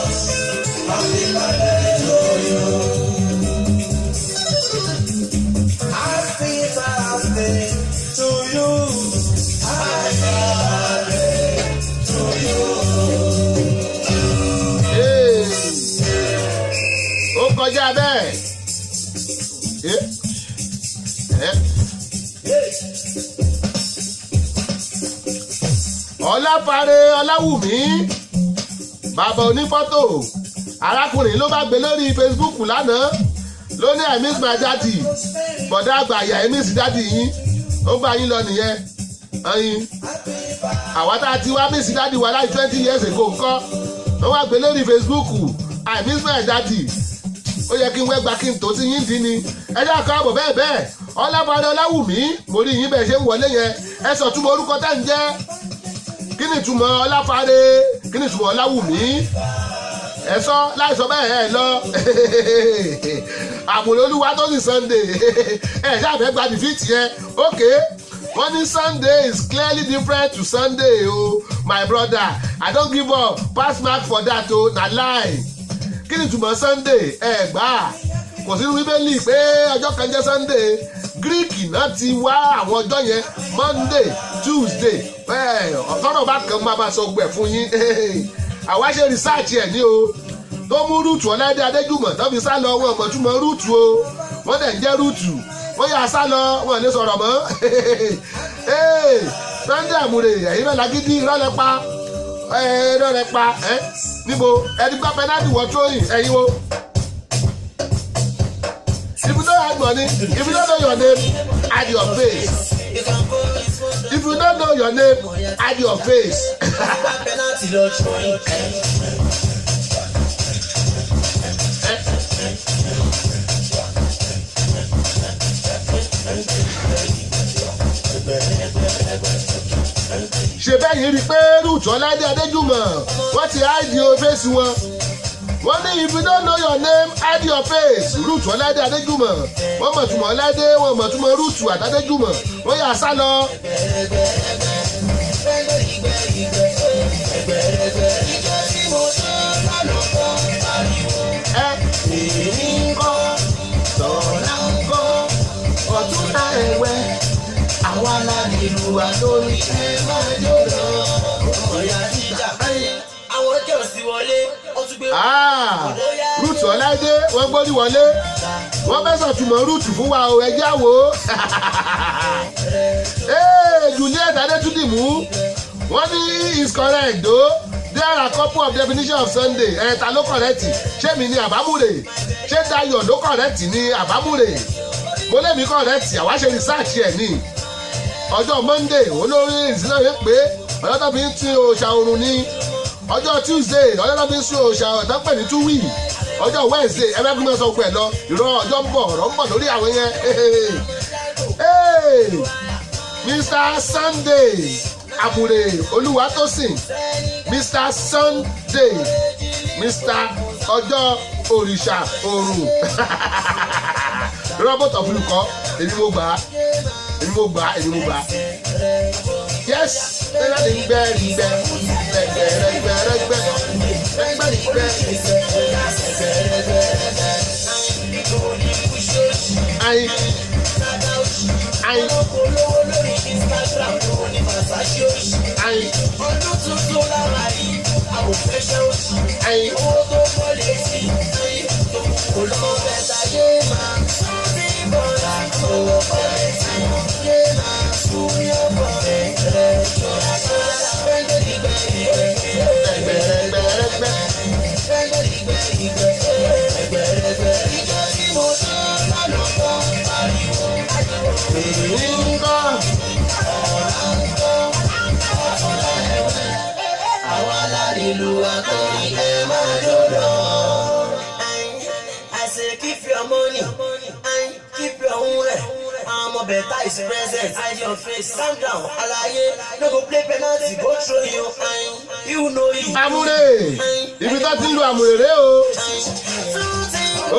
Happy birthday to you. Happy birthday to you. Ee. Ó kọjá bẹ́ẹ̀. Eh. Eh. Ọláfàre Ọláwùmí, bàbá onífọ́tò, arákùnrin ló bá gbé lórí Facebook lánàá, ló ní, "I miss my daddy." Bọ̀dá àgbà àyà, ẹ miss daddy yín, ó gbà yín lọ nìyẹn. Ẹyin àwa tá a ti wá miss daddy wa láì 20 years ago ńkọ́? Wọ́n wá gbé lórí Facebook, "I miss my daddy." Ó yẹ kí n wẹ́gba kí n tó sí yín dín ni. Ẹ jẹ́ àkọ́ àbọ̀ bẹ́ẹ̀ bẹ́ẹ̀. Ọlábàdàn Ọláwùmí, mo rí yín bẹ́ẹ̀ ṣe ń wọlé yẹn. Ẹ sọ túmọ̀ orúkọ tá ń jẹ́. Kí ni ìtumọ̀ Ọláfàdé? Kí ni ìtumọ̀ Ọláwùmí? Ẹ sọ láìsọ bẹ́ẹ̀ ẹ lọ. Àmùlẹ̀ olúwa tó ní Sunday, ẹ ṣáà fẹ́ gba defeat yẹn. Okay, wọ́n ní Sunday is clearly different to Sunday o. My brother, I don give up, pass mark for that o. Na lie. Kí ni ìtumọ̀ Sunday? Ẹ gbà á, kò sínú Bíbélì pé ọjọ́ kan jẹ́ Sunday. Greek náà ti wá àwọn ọjọ́ yẹn, Monday, Tuesday. Ọ̀tọ́nà bá kan máa bá sọ gbẹ̀ fún yín. Àwa ṣe research ẹ̀ ní o tó mú Rúùtù Ọ̀làdé Adéjùmọ̀ tó fi sá lọ. Wọn mọ̀ túmọ̀ Rúùtù o. Wọ́n dẹ̀ ń jẹ́ Rúùtù, wọ́n yà sá lọ, wọn lè sọ̀rọ̀ mọ́. Sunday Àmúre, ẹ̀yin náà lágídí, ìrọ̀lẹ́ pa, ìrọ̀lẹ́ pa. Níbo ẹni gbá penalty wọ tróyìn? Ẹ̀yin wo? If you don't have money, if you don't know your name, hide your face. If you don't know your name, hide your face. Penalty lọ throwing. Ṣe bẹ́ẹ̀ yìí rí i pé Ruth Ọládé Adéjùmọ̀, wọ́n ti hide o face wọn. Wọ́n ní if you don't know your name, hide your face. Ruth Ọládé Adéjùmọ̀, wọ́n mọ̀ túmọ̀ Ọládé, wọ́n mọ̀ túmọ̀ Ruth àtàdéjùmọ̀, wọ́n yà sá lọ. Ìjọ tí mo ṣe lánàá kan pariwo. Ẹ Èmi ń kọ́, tọ̀la ń kọ́, ọ̀túnla ẹ̀wẹ̀. Àwa la nílùú wa lórí ẹ máa jó lọ. Ọ̀yà jíjà. Àwọn jẹ́ òsì wọlé, ó tún gbé. Ah, Ruth Ọládé, wọ́n gbórí wọlé, wọ́n fẹ́ sọ̀túnmọ̀ Ruth fún wa o. Ẹjẹ́ àwò. Hey, Juliet Adétúndìmú, wọ́n ní is correct o. There are a couple of definitions of Sunday. Ẹ̀ ta ló correct? Ṣé mi ni àbámúre? Ṣé Dayọ̀ ló correct ní àbámúre? Mo lé mi correct. Àwa ṣe research ẹ̀ ní ọjọ́ Monday, olórí ìsìnlẹ̀ yẹn pé ọjọ́ tó fi ń tí òòṣà oòrùn ní. Ọjọ́ Tuesday, ọjọ́ tó fi ń sún òòṣà ọ̀tọ́ pè ní túwì. Ọjọ́ Wednesday, ẹ fẹ́ kí wọ́n sọ pẹ̀ lọ ìrọ̀. Ọjọ́ ń bọ̀, ọ̀rọ̀ ń bọ̀ lórí àwọn yẹn. Hey, Mr Sunday Àmùrè Olúwatósìn, Mr Sunday, Mr ọjọ́ òrìṣà òrùn, robot of olùkọ́. Èmi mo gbà á, èmi mo gbà á, èmi mo gbà á. Yes, rẹ́gbẹ́ rẹ́gbẹ́ rẹ́gbẹ́ rẹ́gbẹ́ rẹ́gbẹ́ rẹ́gbẹ́ rẹ́gbẹ́. Ayin ayin ayin Ọdún tuntun lára yìí, a ò fẹ́ ṣẹ́ òṣì. Ayin. Owó tó pọ̀ létí, tó kò lọ bẹ́ẹ̀ yé máa. Súnmí bọ̀dá, owó pọ̀ létí, yé máa. Súnmí ọkọ̀ rẹ̀ rẹ̀ jọra jọra. Gbẹ́ngbẹ́ ìgbẹ́ ìgbẹ́ rẹ́gbẹ́ rẹ́gbẹ́ rẹ́gbẹ́. Gbẹ́ngbẹ́ ìgbẹ́ ìgbẹ́ ẹgbẹ́ rẹ̀gbẹ́. Ìjọ tí mo ṣe lánàá kan pariwo. Èmi ń kọ́. Àwa lárílù akọrin ẹ máa jó lọ. I say keep your money, keep your own rẹ̀. Àmọ́ better is present, hide your face, calm down, alaye, no go play penalty, go throw you, you know you. Àmúre, ibi tó ti ń lu àmúre rè o.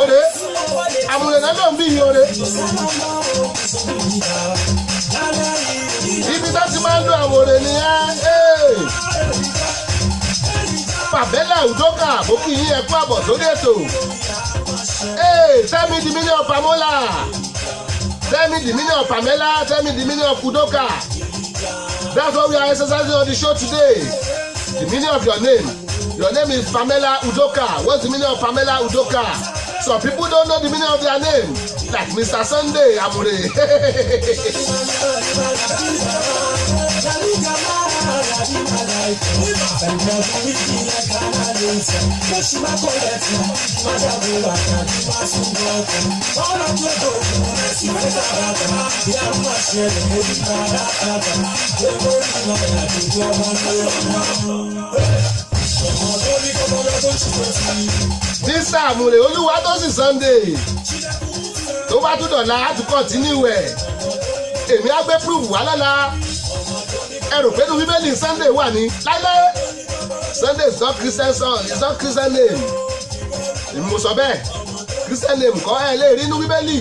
Òde àmúre náà ló ń bí yìí òde. Ibi tó ti máa ń lu àmúre nìyẹn. Pàbẹ́lẹ̀ Udoka, mo kí yín, ẹ kú àbọ̀ sórí ètò. Tell me the meaning of Pamola. Tell me the meaning of Pamela. Tell me the meaning of Udoka. That's what we are exercising on the show today. The meaning of your name. Your name is Pamela Udoka. What's the meaning of Pamela Udoka? Some people don't know the meaning of their name. Like Mr. Sunday Amure. Ní sàmùrè olúwa tó sì Sunday tó bá tún dọ̀la á tún continue ẹ̀. Èmi á gbé proof wá lọ́la. Ẹ rò pé ní Bíbélì Sunday wà ní láíláí. Sunday is not Christian son, is not Christian name. Èmi mo sọ bẹ́ẹ̀, Christian name kọ́. Ẹ lè rí inú Bíbélì.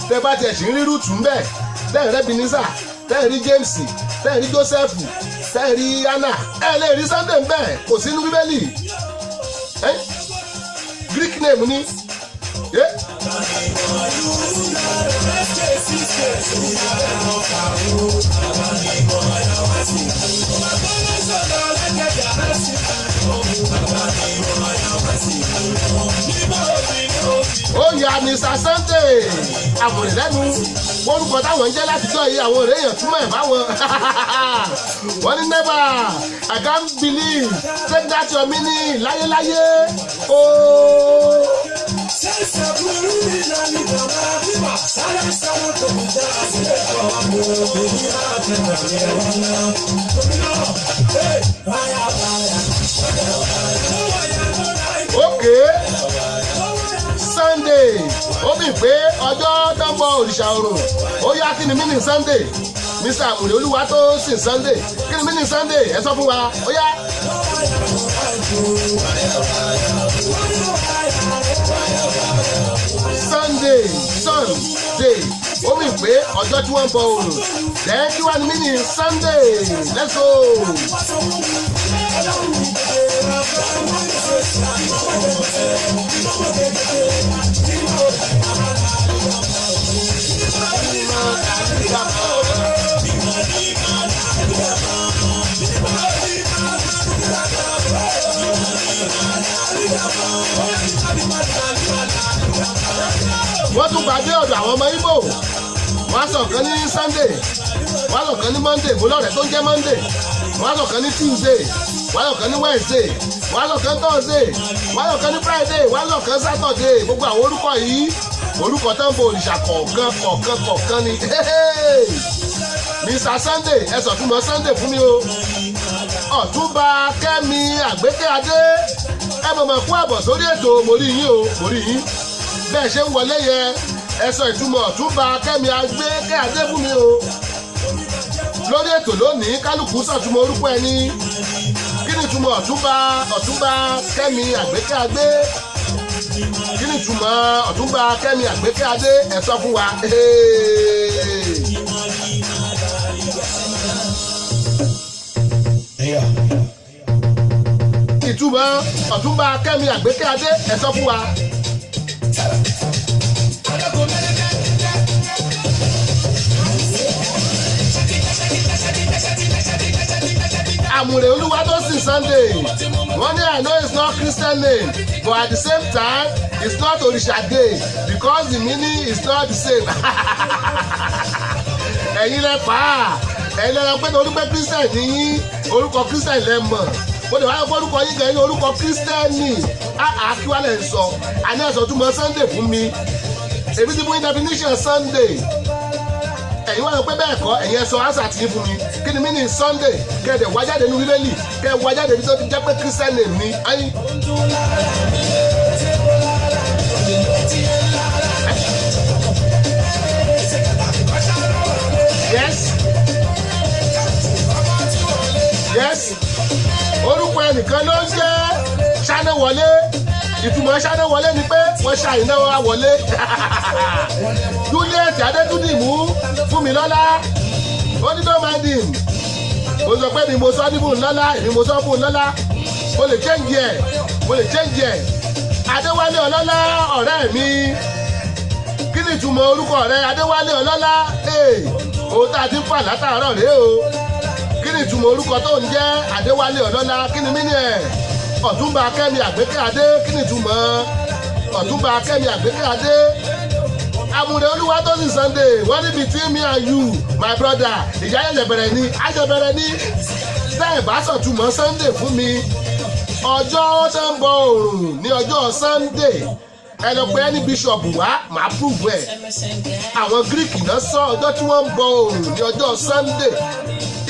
Tẹ bá tiẹ̀ sì ń rí Rúùtù ń bẹ̀, tẹ́ ẹ̀ rẹ́ Ebenezer, tẹ́ ẹ̀ rí James, tẹ́ ẹ̀ rí Joseph, tẹ́ ẹ̀ rí Anna, ẹ lè rí Sunday ń bẹ̀. Kò sí inú Bíbélì. Eh? Greek name ni. Eh? Ó ya Mr Sunday àbòrè lẹ́nu. Orúkọ táwọn ń jẹ́ látijọ́ yìí, àwọn ọ̀rẹ́ èèyàn túmọ̀ ẹ̀ fáwọn. Wọ́n ní never, I can't believe, take that your meaning láyéláyé ooo. Okay, Sunday, ó mì pé ọjọ́ tó ń bọ òrìṣà òrùn. Ó yá, kí ni meaning Sunday? Mr Àmùrè olúwa tó sìn Sunday, kí ni meaning Sunday? Ẹ sọ fún wa, ó yá. Sunday, Sunday, ó mì pé ọjọ́ tí wọ́n ń bọ òrùn. Then kí wá ní meaning Sunday? Let's go. Wọ́n tún gbàdé ọ̀dọ̀ àwọn ọmọ Ìgbò. Wọ́n á sọ kan ní Sunday, wọ́n á sọ kan ní Monday, mo lọ́rẹ̀ẹ́ tó ń jẹ́ Monday. Wọ́n á sọ kan ní Tuesday, wọ́n á sọ kan ní Wednesday, wọ́n á sọ kan Thursday, wọ́n á sọ kan ní Friday, wọ́n á sọ kan Saturday. Gbogbo àwọn orúkọ yìí, orúkọ tó ń bo òrìṣà kọ̀ọ̀kan kọ̀ọ̀kan kọ̀ọ̀kan ni. Mr Sunday, ẹ sọ túmọ̀ Sunday fún mi o. Ọ̀túnba Kẹ́mi Àgbékẹ́ Adé, ẹ mọ̀mọ́ kú àbọ̀ sórí ètò. Mo rí yín o, mo rí yín bẹ́ẹ̀ ṣe ń wọlé yẹ. Ẹ sọ ìtumọ̀ Ọ̀túnba Kẹ́mi Àgbékẹ́ Adé fún mi o. Lórí ètò lónìí, kálukú sọ̀túnmọ̀ orúkọ ẹni. Kí ni ìtumọ̀ Ọ̀túnba Kẹ́mi Àgbékẹ́ Adé? Kí ni ìtumọ̀ Ọ̀túnba Kẹ́mi Àgbékẹ́ Adé? Ẹ sọ fún wa. Ìtumọ̀ Ọ̀túnba Kẹ́mi Àgbékẹ́ Adé, ẹ sọ fún wa. Àmùrè Olúwatósìn Sunday, wọ́n ní I know it's not Christian name, but at the same time it's not Òrìṣà day because the meaning is not the same. Ẹ̀yin lẹ fà á, ẹ̀yin lẹ lọ pé torí pé Christian ní yín, orúkọ Christian lẹ mọ̀. Mo lè wá pé orúkọ yín gan ní orúkọ Christian. Àá kí wàá lẹ̀ ń sọ àní ẹ̀sọ́ túmọ̀ Sunday fún mi. Èmi ti fún yín definition Sunday, ẹ̀yin wá sọ pé bẹ́ẹ̀ kọ́. Ẹ̀yin ẹ sọ answer tí yín fún mi. Kí ni meaning Sunday? Kẹ́ ẹ̀ dẹ̀ wá jáde ní Bíbélì, kẹ́ ẹ̀ wá jáde bí tó ti jẹ́ pé Christian name ni ayé. Yes, orúkọ ẹnìkan ló ń jẹ́ Ṣánáwọlé. Ìtumọ̀ Ṣánáwọlé ni pé wọ́n ṣá iná wa wọlé. Juliet Adétúndìmú Fúnmilọ́lá, ó ní don't mind him. Ó sọ pé mi mo sọ ní Fúnmilọ́lá, èmi mo sọ Fúnmilọ́lá. Mo lè change ẹ̀, mo lè change ẹ̀. Adéwálé Ọlọ́lá, ọ̀rẹ́ mi, kí ni ìtumọ̀ orúkọ rẹ Adéwálé Ọlọ́lá? Òun tá a ti ń fà látàárọ̀ rèé o. Kí ni ìtumọ̀ orúkọ tó ń jẹ́ Adéwálé Ọlọ́lá? Kí ni mí ni ẹ̀? Ọ̀túnba Kẹ́mi Àgbékẹ́ Adé, kí ni ìtumọ̀ Ọ̀túnba Kẹ́mi Àgbékẹ́ Adé? Àmùrè Olúwatósìn Sunday, wọ́n ní between me and you, my brother, ìjà ẹ̀jẹ̀ bẹ̀rẹ̀ ni, àjẹ̀ bẹ̀rẹ̀ ni. Tẹ́ ẹ̀ bá sọ̀túnmọ̀ Sunday fún mi, ọjọ́ tó ń bọ òòrùn ní ọjọ́ Sunday, ẹ lọ pé ẹni bishop wá, màá prove ẹ̀. Àwọn Greek náà sọ ọjọ́ tí wọ́n ń bọ òòrùn ní ọjọ́ Sunday.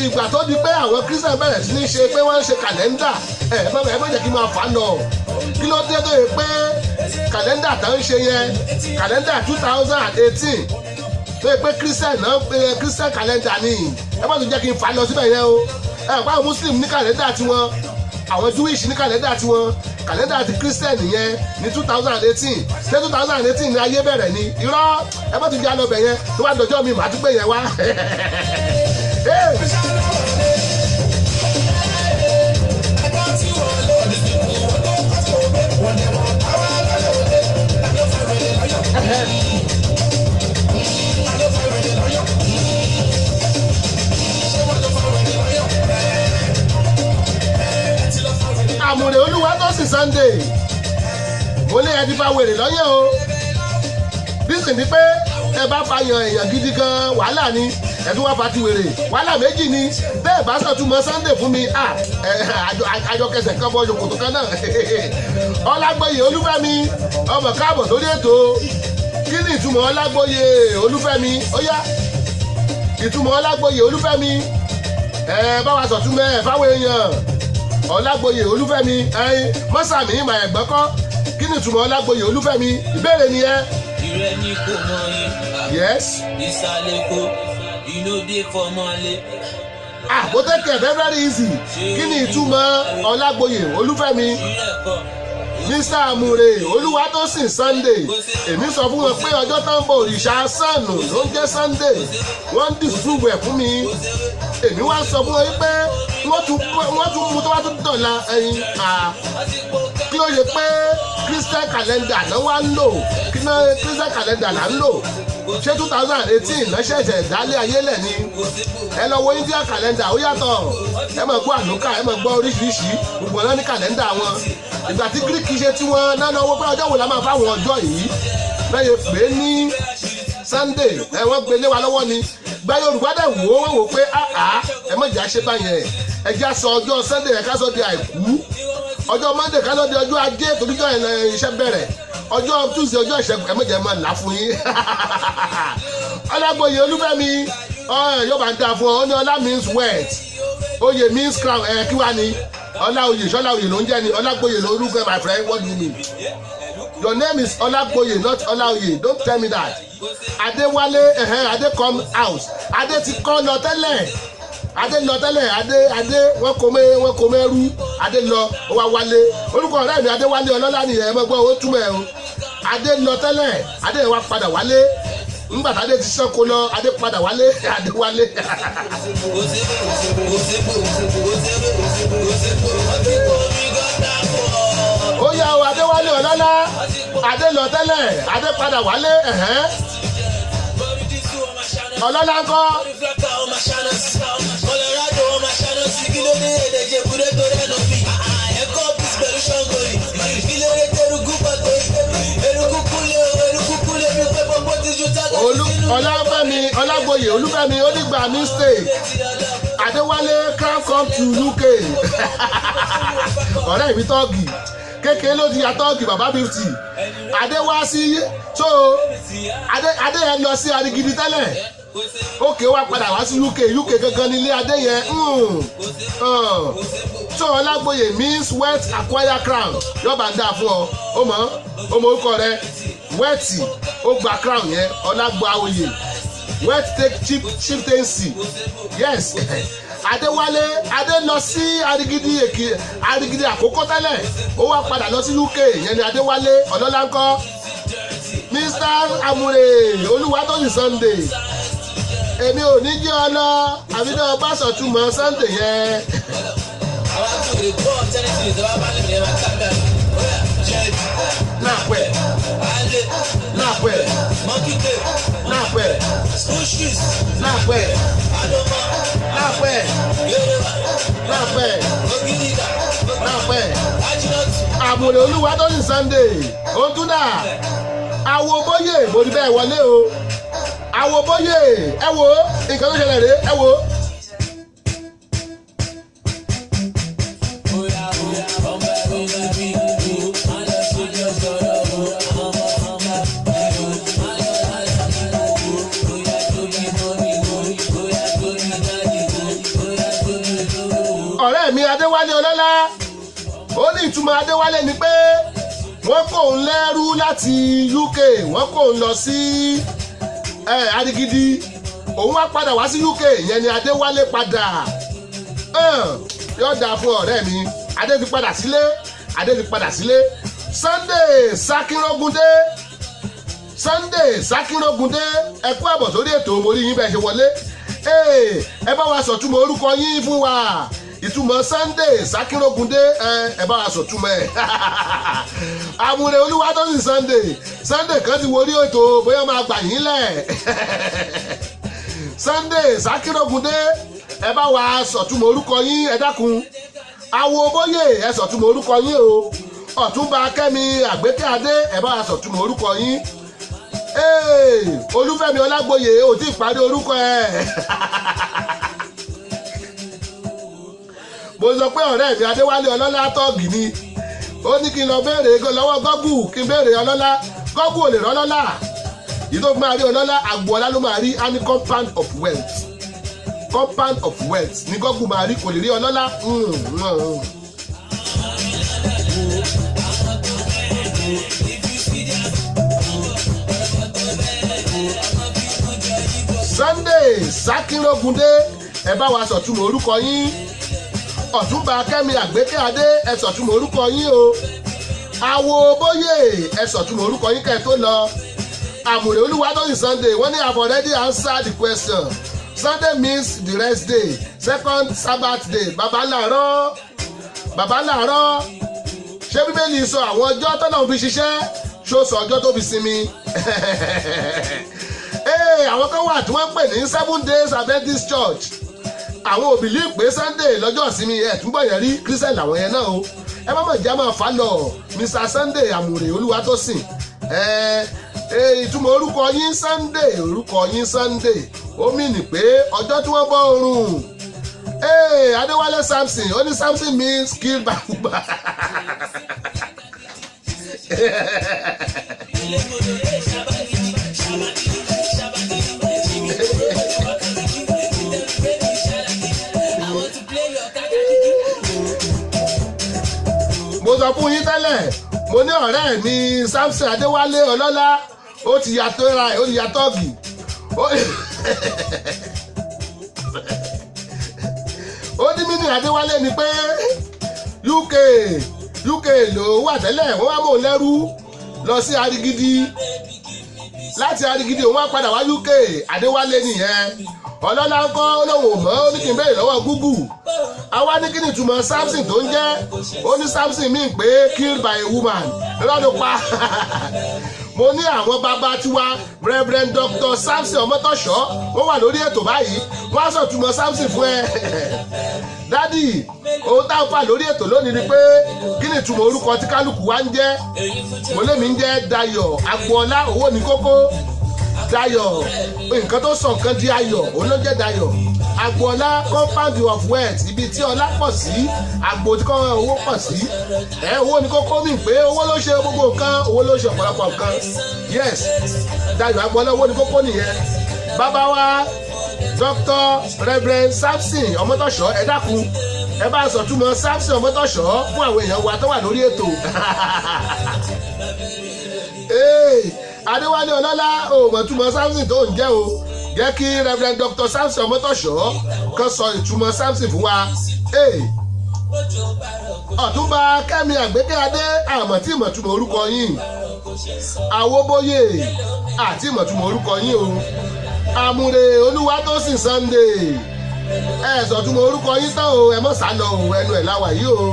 Ìgbà tó di pé àwọn Christian bẹ̀rẹ̀ sí ní ṣe pé wọ́n ń ṣe kàlẹ́ndà, ẹ má jẹ́ kí n máa fà á lọ. Kí ló dé tó yẹ pé kàlẹ́ndà tó ń ṣe yẹn, kàlẹ́ndà 2018, tó yẹ pé Christian náà pé Christian calendar ni? Ẹ má tún jẹ́ kí n fà á lọ síbẹ̀ yẹn o. Ẹ pa àwọn Muslim ní kàlẹ́ndà tiwọn, àwọn Jewish ní kàlẹ́ndà tiwọn, kàlẹ́ndà ti Christian yẹn ní 2018. Ṣé 2018 ní ayé bẹ̀rẹ̀ ni? Irọ́, ẹ má tún jẹ́ àlọ́ bẹ̀ yẹn. Tó bá dọjọ́ mi, màá tún gbé yẹn wá. Hey! Àmùrè olúwa tó sì Sunday, mo lé ẹni fa wèrè lọ́yẹ̀ o. Bísí ni pé ẹ bá fa yan èèyàn gidi gan, wàhálà ni. Ẹ̀dùn wá fa ti wèrè, wàhálà méjì ni. Bẹ́ẹ̀ bá sọ̀túnmọ̀ Sunday fún mi, àjọ kẹsẹ̀ kan bọ́ ṣòkòtò kan náà. Ọlágbóyè Olúfẹ́mi, ọmọ káàbọ̀ sórí ètò. Kí ni ìtumọ̀ Ọlágbóyè Olúfẹ́mi? Ó yá, ìtumọ̀ Ọlágbóyè Olúfẹ́mi, ẹ bá wa sọ̀túnmọ̀ ẹ̀ fáwọn èèyàn. Ọlágbóyè Olúfẹ́mi, ẹyin mọ́sàmí ìmọ̀ ẹ̀gbọ́n kọ́. Kí ni ìtumọ̀ Ọlágbóyè Olúfẹ́mi? Ìbéèrè nìyẹn. Ìrẹ́ ní kò mọ yín. Yes. Ìsàlẹ̀ kò inú dé fọmọlé. Ah, mo take it very very easy. Kí ni ìtumọ̀ Ọlágbóyè Olúfẹ́mi? Ìrẹ́ kọ. Mr Amure Olúwatósìn Sunday, èmi sọ fún wọn pé ọjọ́ tó ń bọ òrìṣà sànù ló ń jẹ́ Sunday. Wọ́n ń disprove ẹ̀ fún mi. Èmi wá sọ fún wọn pé wọ́n tún mú tó wá tún dọ̀la ẹyin. Kí ló yẹ pé Christian calendar náà wá ń lò? Kí náà Christian calendar là ń lò? Ṣé 2018 náà ṣẹ̀ṣẹ̀ dálé ayé lẹ̀ ni? Ẹ lọ wo India calendar, ó yàtọ̀. Ẹ máa gbọ́ àlùkà, ẹ máa gbọ́ oríṣiríṣi, gbogbo ọ̀nà ní calendar wọn. Ìgbà tí Greek ṣe tí wọ́n náà lọ́wọ́ pé ọjọ́ wo la máa fáwọn ọjọ́ yìí lẹ́yìn pé ní Sunday, ẹ wọ́n gbé lé wa lọ́wọ́ ni. Gba Yorùbá dẹ̀ wò ó, wọ́n wò pé àá, ẹ má jà ṣe báyẹn. Ẹ já sọ ọjọ́ Sunday, ẹ ká sọ di àìkú. Ọjọ́ Monday, ká sọ di ọjọ́ ajé, toríjọ́ ẹ̀ iṣẹ́ bẹ̀rẹ̀. Ọjọ́ Tuesday, ọjọ́ ìṣẹ́gun. Ẹ má jẹ́ máa là fún yín. Ọlágbóyè Olúfẹ́mi, yóò bá ń dáa fún ọ. Ó ní ọlá means wealth, oyè means crown. Ẹ kí wá ni ọlá oyè? Ṣọlá oyè ló ń jẹ́ ni? Ọlágbóyè lórúkọ. My friend, what do you mean? Your name is Ọlágbóyè, not Ọláoyè. Don't tell me that. Adéwálé ẹ̀hẹ́n, Adé come house. Adé ti kọ́ lọ tẹ́lẹ̀. Adé lọ tẹ́lẹ̀. Adé, Adé, wọ́n kó mẹ́rú. Adé lọ, ó wá wálé. Orúkọ ọ̀rẹ́ mi Adéwálé Ọlọ́lá nìyẹn. Ẹ mọ́ gbọ́, ó túmọ̀ ẹ̀ o. Adé lọ tẹ́lẹ̀, Adé wá padà wálé. Ńgbà tá Adé ti sẹ́kọ̀ọ́ lọ, Adé padà wálé. Adé wálé. Kò sí kò sí kò sí kò sí kò sí wọ́n ti kó mi gọ́tà fún ọ. Ó yá o, Adéwálé Ọlọ́lá, Adé lọ tẹ́lẹ̀, Adé padà wálé ẹ̀hẹ́n. Ọlọ́lá ńkọ́? Colorado ọmọ aṣáná sí. Kí ló dé èdè jẹ̀búrẹ́ tó rẹ̀ nù bí? Ẹ̀kọ́ peace pẹ̀lú ṣọ́ngọ̀rì. Kí ló dé tẹrùkú pàtó? Eruku kúlẹ̀ o, eruku kúlẹ̀ mi pé pọ́npọ́n ti ju tágà Olú Ọláfẹ́mi, Ọlágbóyè Olúfẹ́mi, onígbà mistake. Adéwálé crown come to UK. Ọ̀rẹ́ mi tọ́ọ̀gì kékeré ló ti ya tọ́ọ̀gì bàbá 50. Adé wá sí so Adé, Adé yẹn lọ sí arigidi tẹ́lẹ̀. Òkè wá padà wá sí UK. UK gangan nílé Adé yẹn. So Ọlágbóyè means wealth acquire crown. Yọba ń dáa fún ọ. Ó mọ, ó mọ orúkọ rẹ. Wealth ó gba crown yẹn. Ọlágbó oyè, wealth take chieftaincy. Yes, Adéwálé, Adé lọ sí arigidi èkì, arigidi àkókò tẹ́lẹ̀, ó wá padà lọ sí UK yẹn ni. Adéwálé Ọlọ́lá ńkọ́? Mr Amure Olúwatóyìn Sunday, èmi ò ní jẹ́ ọ lọ àbí náà bá sọ̀túnmọ̀ Sunday yẹn. Àwọn tó lè gbọ́ alternative tó bá bá lè ní ẹ̀ máa kábẹ́ jẹ́ẹ̀dì. Nápẹ̀. Alẹ́. Nápẹ̀. Mọ́kìtẹ̀. Nápẹ̀. School shoes. Nápẹ̀. Adọ́mọ. Nápẹ̀. Yorùbá. Nápẹ̀. Ògidìgà. Nápẹ̀. Ajínọ́tù. Àmùrè Olúwatóyìn Sunday, òun tún dà. Àwòbóyè, mo ní bẹ́ẹ̀ wọlé o. Àwòbóyè, ẹ wo nǹkan tó ṣẹlẹ̀ rèé, ẹ wo. Ọ̀rẹ́ mi Adéwálé Ọlọ́lá, ó ní ìtumọ̀ Adéwálé ni pé wọ́n kó òun lẹ́rú láti UK, wọ́n kó òun lọ sí Arigidi, òun wá padà wá sí UK, ìyẹn ni Adéwálé padà. Yóò dáa fún ọ̀rẹ́ mi, Adé ti padà sílé, Adé ti padà sílé. Sunday Sakirogunde, Sunday Sakirogunde, ẹ kú àbọ̀ sórí ètò. Mo rí yín bẹ́ẹ̀ ṣe wọlé. Ẹ bá wa sọ̀túnmọ̀ orúkọ yín fún wa, ìtumọ̀ Sunday Sakirogunde, ẹ bá wa sọ̀túnmọ̀ ẹ̀. Àmúre Olúwatósìn Sunday, Sunday kan ti wọlé ètò, bóyá máa gbà yín lẹ̀. Sunday Sakirogunde, ẹ bá wa sọ̀túnmọ̀ orúkọ yín, ẹ dákun. Awo bóyè, ẹ sọ̀túnmọ̀ orúkọ yín o. Ọ̀túnba Kẹ́mi Àgbékẹ́ Adé, ẹ bá wa sọ̀túnmọ̀ orúkọ yín. Olúfẹ́mi Ọlágbóyè, ò tí ì parí orúkọ ẹ̀. Mo sọ pé ọ̀rẹ́ mi Adéwálé Ọlọ́lá tọ́ọ̀gì ni, ó ní kí n lọ béèrè lọ́wọ́ gọ́gù, kí n béèrè Ọlọ́lá. Gọ́gù ò lè rọ́lọ́lá, yìí tó fi máa rí Ọlọ́lá, Agboola ló máa rí. Á ní compound of wealth, compound of wealth ní gọ́gù máa rí, kò lè rí Ọlọ́lá. Sunday Sakirogunde, ẹ bá wa sọ̀túnmọ̀ orúkọ yín. Ọ̀túnba Kẹ́mi Àgbékẹ́ Adé, ẹ sọ̀túnmọ̀ orúkọ yín o. Awo bóyè, ẹ sọ̀túnmọ̀ orúkọ yín kẹ́ ẹ tó lọ. Àmùrè Olúwatóyìn Sunday, wọ́n ní I have already answered the question. Sunday means the rest day, second Sabbath day. Bàbá làárọ̀, bàbá làárọ̀, ṣé Bíbélì sọ àwọn ọjọ́ tọ́lọ́run fi ṣiṣẹ́, ṣó sọ ọjọ́ tó fi sinmi? Àwọn kan wà tí wọ́n ń pè ní Seven Days Adventist Church, àwọn òbí lè pé Sunday lọ́jọ́ ìsinmi. Ẹ̀ túbọ̀ yẹn rí Christian làwọn yẹn náà o. Ẹ má mọ̀ jẹ́ máa fà lọ. Mr Sunday Àmùrè Olúwatósìn, ìtumọ̀ orúkọ yín Sunday, orúkọ yín Sunday, ó mìnì pé ọjọ́ tí wọ́n bọ́ oorun. Adéwálé Samson, ó ní Samson means killed by woman. Mo sọ fún yín tẹ́lẹ̀, mo ní ọ̀rẹ́ mi Samson Adéwálé Ọlọ́lá, ó ti ya tó ra ẹ̀, ó ti ya tọ́ọ̀gì. Ó ní mí ní Adéwálé ni pé UK UK ló wà tẹ́lẹ̀, wọ́n wá mọ̀ lẹ́rú lọ sí Arigidi, láti Arigidi òun wá padà wá UK. Adéwálé nìyẹn. Ọlọ́lá ń kọ́, ó lóun ò mọ̀, ó ní kí n béèrè lọ́wọ́ Google. Àwa ní kí ni ìtumọ̀ Samson tó ń jẹ́, ó ní Samson mean pé killed by a woman, lọ́dún pa. Mo ní àwọn bàbá tiwa, Reverend Dr. Samson Ọmọtọ́ṣọ́, wọ́n wà lórí ètò báyìí, wọ́n á sọ ìtumọ̀ Samson fún ẹ. Dádì, ohun tá a fà lórí ètò lónìí ni pé kí ni ìtumọ̀ orúkọ tí kálukú wa ń jẹ́. Mo lémi ń jẹ́ Dayọ̀ Agboola, owó ní kókó. Dayọ̀, nǹkan tó sọ nǹkan di ayọ̀, òun ló jẹ́ Dayọ̀ Agboola. Compound of wealth, ibi tí ọlá pọ̀ sí, agbo tí kò owó pọ̀ sí. Ẹ owó ní kókó mi pé owó ló ṣe gbogbo nǹkan, owó ló ṣe ọ̀pọ̀lọpọ̀ nǹkan. Yes, Dayọ̀ Agboola, owó ní kókó nìyẹn. Bàbá wa Dr. Reverend Samson Ọmọtọ́ṣọ́, ẹ dákun, ẹ bá sọ̀túnmọ̀ Samson Ọmọtọ́ṣọ́ fún àwọn èèyàn wa tó wà lórí ètò. Adéwálé Ọlọ́lá, ò mọ̀ túmọ̀ Samson tó ń jẹ́ o. Jẹ́ kí Reverend Dr. Samson Ọmọtọ́ṣọ́ kan sọ ìtumọ̀ Samson fún wa. Ọ̀túnba Kẹ́mi Àgbékẹ́ Adé, àmọ́ tí ìmọ̀túmọ̀ orúkọ yín. Àwòbóyè, àti ìmọ̀túmọ̀ orúkọ yín o. Àmúre Olúwatósìn Sunday, ẹ sọ̀túnmọ̀ orúkọ yín tán o, ẹ mọ̀ sá lọ o, ẹnu ẹ̀ láwà yìí o.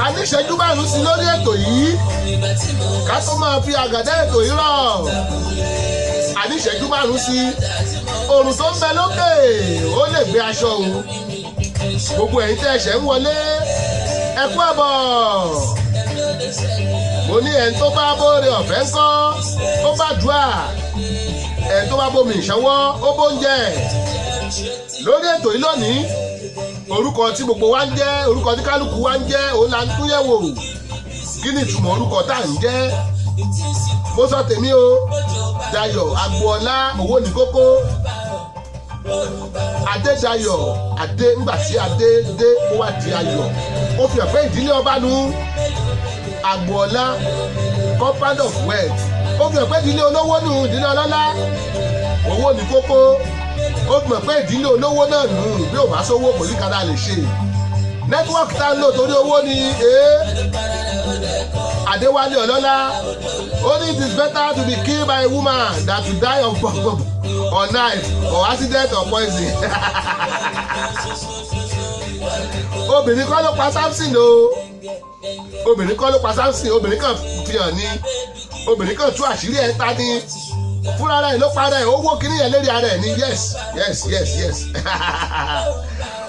A ní ìṣẹ́jú márùn-ún sí lórí ètò yìí ká tó máa fi àgàdá ètò yìí rọ̀. A ní ìṣẹ́jú márùn-ún sí. Òrùn tó ń bẹ lókè ó lè gbé aṣọ o. Gbogbo ẹ̀yin tẹ́ ẹ̀ṣẹ̀ ń wọlé, ẹ kú àbọ̀. Mo ní ẹni tó bá bóore ọ̀fẹ́ ń kọ́, ó bá dùà. Ẹni tó bá bomi ìṣọwọ́, ó bóúnjẹ. Lórí ètò yìí lónìí, Orúkọ tí gbogbo wa ń jẹ́, orúkọ tí kálukú wa ń jẹ́, òun là ń tún yẹ̀ wò. Kí ni ìtumọ̀ orúkọ tá à ń jẹ́? Mo sọ tèmi o. Dayọ̀ Agboola, owó ní kókó. Adédayọ̀, Adé, ńgbà tí Adé dé, ó wá di Ayọ̀, ó fi hàn pé ìdílé ọba nu. Agboola, compound of wealth, ó fi hàn pé ìdílé olówó nù, ìdílé ọlọ́lá. Owó ní kókó, ó fi hàn pé ìdílé olówó náà nù. Bí ò bá sówó, kò sí kàdá lè ṣe. Network tá ń lò, torí owó ni. Adéwálé Ọlọ́lá, ó ní, "It is better to be killed by a woman than to die of bomb or knife or accident or poison." Obìnrin kọ́ ló pa Samson o. Obìnrin kọ́ ló pa Samson. Obìnrin kan fi hàn ní, obìnrin kan tú àṣírí ẹ̀ ta ní, fúnra rẹ̀ ló para ẹ̀. Owó kìíní yẹn lérí ara ẹ̀ ní. Yes.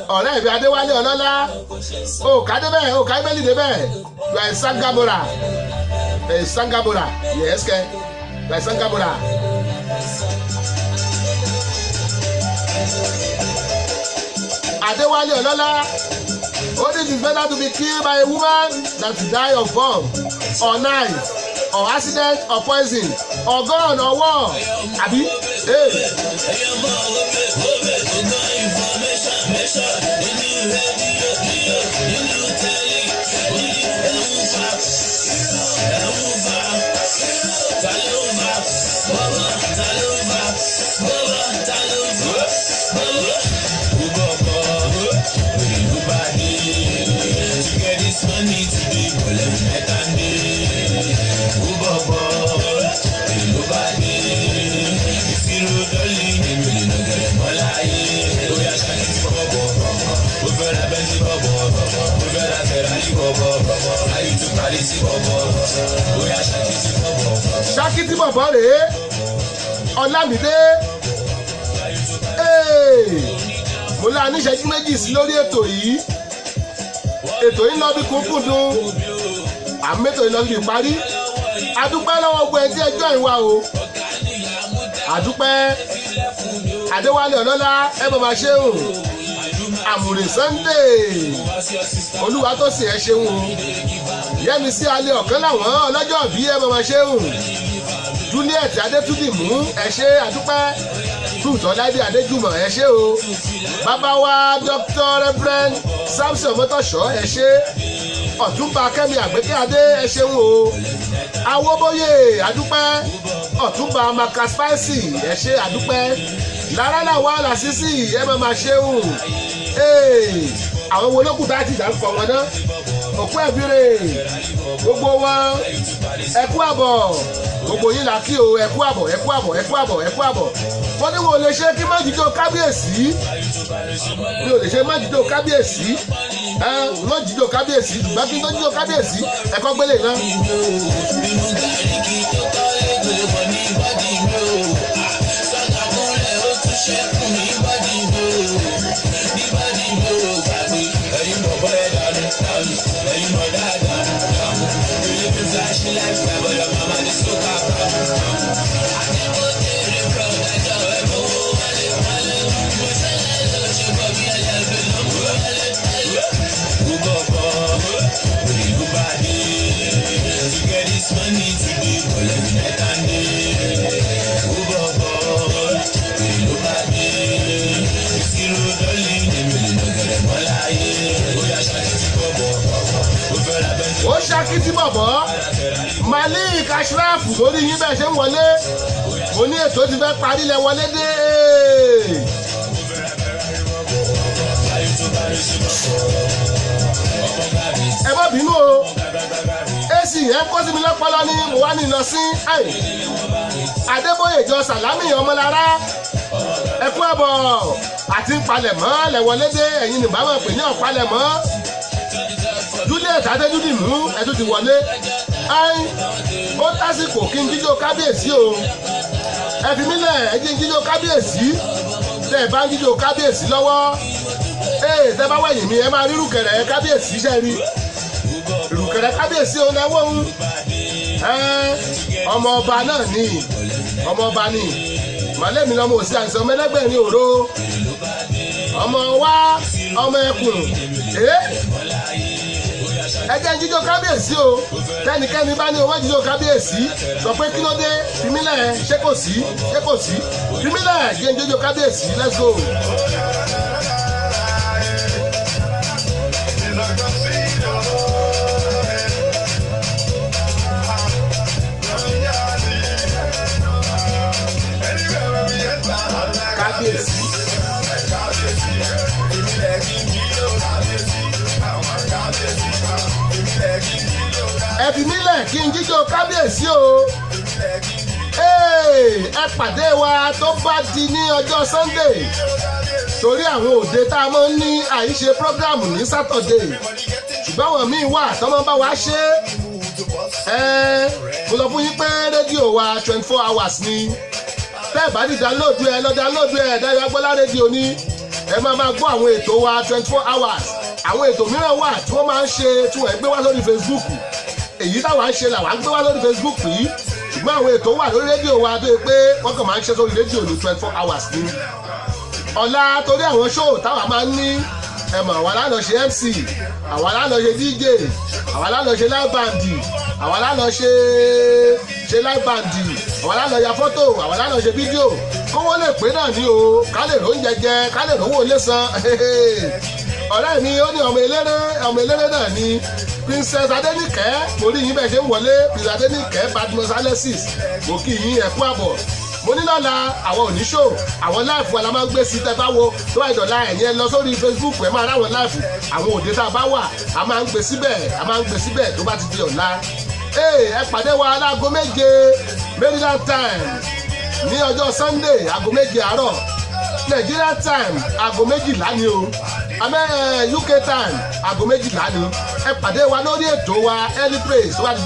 Ọ̀rẹ́ mi Adéwálé Ọlọ́lá, o ká débẹ̀, o ká ibẹ̀lì débẹ̀. You are a sangabora, a sangabora. Yes kẹ, you are a sangabora. Adéwálé Ọlọ́lá ó ní, "It is better to be killed by a woman than to die of bomb or knife or accident or poison or gun or war." Àbí? Hey. Ṣákìtì bọ̀bọ̀ rèé, Ọlámídé. Mo lá níṣẹ́jú 2 sí lórí ètò yìí. Ètò yìí ń lọ bí kúnkúndùn, àmì ètò yìí lọ bí ìparí. Adúpẹ́ lọ́wọ́ gbogbo ẹni tí ẹjọ́ ìwà o. Àdúpẹ́ Adéwálé Ọlọ́lá, ẹ bọ̀ máa ṣe o. Àmùrè Sunday, olúwa tó sì, ẹ ṣeun o. Yẹ́misí Alẹ́ ọ̀kan làwọn ọlọ́jọ́ bí, ẹ bọ̀ máa ṣe o. Juliet Adétúndìmú, ẹ ṣé, àdúpẹ́. Ruth Ọláìdé Adéjùmọ̀, ẹ ṣé o. Bàbá wa Dr. Reverend Samson Mọ́tòṣọ́, ẹ ṣé. Ọ̀túnba Kẹ́mi Àgbékẹ́ Adé, ẹ ṣeun o. Awóbóyè, àdúpẹ́. Ọ̀túnba Maka Spicy, ẹ ṣé, àdúpẹ́. Lára làwọn àlàsísì, ẹ máa ma ṣeun. Àwọn wo lókùn tá a ti dárúkọ wọn náà? Òkú ẹ̀bíre, gbogbo wọn, ẹ kú àbọ̀. Gbogbo yín là kí o. Ẹ kú àbọ̀, ẹ kú àbọ̀, ẹ kú àbọ̀, ẹ kú àbọ̀. Wọ́n ní wọn ò lè ṣe kí má jíjó kábíyèsí. Mi ò lè ṣe má jíjó kábíyèsí, ẹ má jíjó kábíyèsí, ṣùgbọ́n kí n tó jíjó kábíyèsí, ẹ̀kọ́ gbélé náà. Nínú gàrí kí tó kọ́lé tó lè bọ̀ ní bọ́dì mi o. Sọ́kà kúnlẹ̀, ó tún ṣẹ́kù ní bọ́dì mi o. Ní bọ́dì mi o, gbàgbé. Ẹ̀yin bọ̀bọ̀ ẹ̀ dànù dànù, ẹ̀yin mọ̀ dáadáa dànù. Ilé mi flash lifestyle, bọ̀dọ̀ màmá ní sọ́kà kàmù kàmù. Akẹ́kọ̀ọ́ tèrè bro, dájọ́ ẹ̀ fowó wálé wálé. Mo ṣẹlẹ̀ lọ ṣe bọ̀ bí ẹlẹ́gbẹ̀ẹ́ ló ń wọlé. Gbogbo ìlú bá dé. To get this money today, but every night and day. Gbogbo ìlú bá dé. Ìṣirò dọ́lì èmi lè nà gẹ̀rẹ̀ mọ́ láyé. Ó yà ṣàkíyèsí bọ̀bọ̀. Ó fẹ́ ra bẹ́ńtì. Ó ṣàkìtì bọ̀bọ̀ Malik Ashraf, lórí yín bẹ́ẹ̀ ṣe ń wọlé. Mo ní ètò ti fẹ́ parí lẹ wọlé dé. Ayé tó bá ló ṣe bọ̀bọ̀. Ọmọ gàrí Ẹ má bínú o, ac yẹn kó sí mi lọ́pọlọ ní mo wá ní lọ sí. Adébóyè jọ Sàlámì Ọmọlára, ẹ kú àbọ̀. Àti ń palẹ̀mọ́ lẹ wọlé dé. Ẹ̀yin nìbá máa pè ní ọ̀palẹ̀mọ́. Juliet Adéjúdìmú, ẹ tún ti wọlé. Ẹ́n, ó tásìkò kí n jíjó kábíyèsí o. Ẹ fi mí lẹ̀, ẹ jí n jíjó kábíyèsí. Tẹ́ ẹ bá ń jíjó kábíyèsí lọ́wọ́, ee, tẹ́ bá wẹ̀yìn mi, ẹ máa rí rùkẹ̀rẹ̀ kábíyèsí. Iṣẹ́ rí rùkẹ̀rẹ̀ kábíyèsí òun lẹ́wọ́ òun. Ọmọ ọba náà ni, ọmọ ọba ni màlẹ́mi lọ́mọ òsì àìsàn mẹ́lẹ́gbẹ̀rin òro ọmọ wa. Ọmọ ẹkùn ẹ ẹ jẹ́ jíjó kábíyèsí o. Tẹnikẹ́ni bá ní owó jíjó kábíyèsí, sọ pé kí ló dé? Fìmílẹ̀, ṣé kò sí? Ṣé kò sí? Fìmílẹ̀, jẹ́ jíjó kábíyèsí. Let's go. Kábíyèsí. Ẹ fi mí lẹ̀ kí n jíjó kábíyèsí o. Ẹ pàdé wa tó bá di ní ọjọ́ Sunday, torí àwọn òde tá a máa ń ní àìṣe program ní Saturday, ṣùgbọ́n àwọn míì wà tó máa ń bá wa ṣe é. Mo sọ fún yín pé rédíò wa 24 hours ni. Tẹ́ ẹ̀ bá ti download ẹ, lọ download ẹ. Dayọ̀ Agbọ́lá rédíò ni. Ẹ máa máa gbọ́ àwọn ètò wa 24 hours. Àwọn ètò mìíràn wà tí wọ́n máa ń ṣe tí wọ́n gbé wá sórí Facebook. Èyí táwa ń ṣe làwa ń gbé wá lórí Facebook yìí, ṣùgbọ́n àwọn ètò wà lórí rédíò wa tó yẹ pé wọ́n kàn máa ń ṣe sórí rédíò ní 24 hours ní. Ọ̀la, torí àwọn show táwa máa ń ní, ẹ mọ̀, àwa la lọ ṣe MC, àwa la lọ ṣe DJ, àwa la lọ ṣe live band, àwa la lọ ṣe live band, àwa la lọ ya fọ́tò, àwa la lọ ṣe fídíò, kówó lè pé náà ní o, ká lè róúnjẹ jẹ, ká lè rówó lé san. Ọ̀rẹ́ mi ó ní ọmọ eléré, ọmọ eléré náà ni Princess Adenike. Mo rí yín bẹ́ẹ̀ ṣe ń wọlé. Princess Adenike Badmus Alexis, mo kí yín, ẹ kú àbọ̀. Mo ní lọ́la àwọn oníṣò, àwọn live wa la máa ń gbé sí. Tẹ́ bá wo tó bá ìdọ̀la, ẹ̀yẹn lọ sórí Facebook, ẹ máa ráwọn live àwọn òde tá a bá wà, a máa ń gbé síbẹ̀, a máa ń gbé síbẹ̀ tó bá ti di ọ̀la. Ẹ pàdé wa láago 7 Maryland time ní ọjọ́ Sunday, aago 7 àárọ̀. Nigeria time, aago 12 ni o. Amẹ́ UK time, aago 12 ni. Ẹ pàdé wa lórí ètò wa Early Praise tó bá ti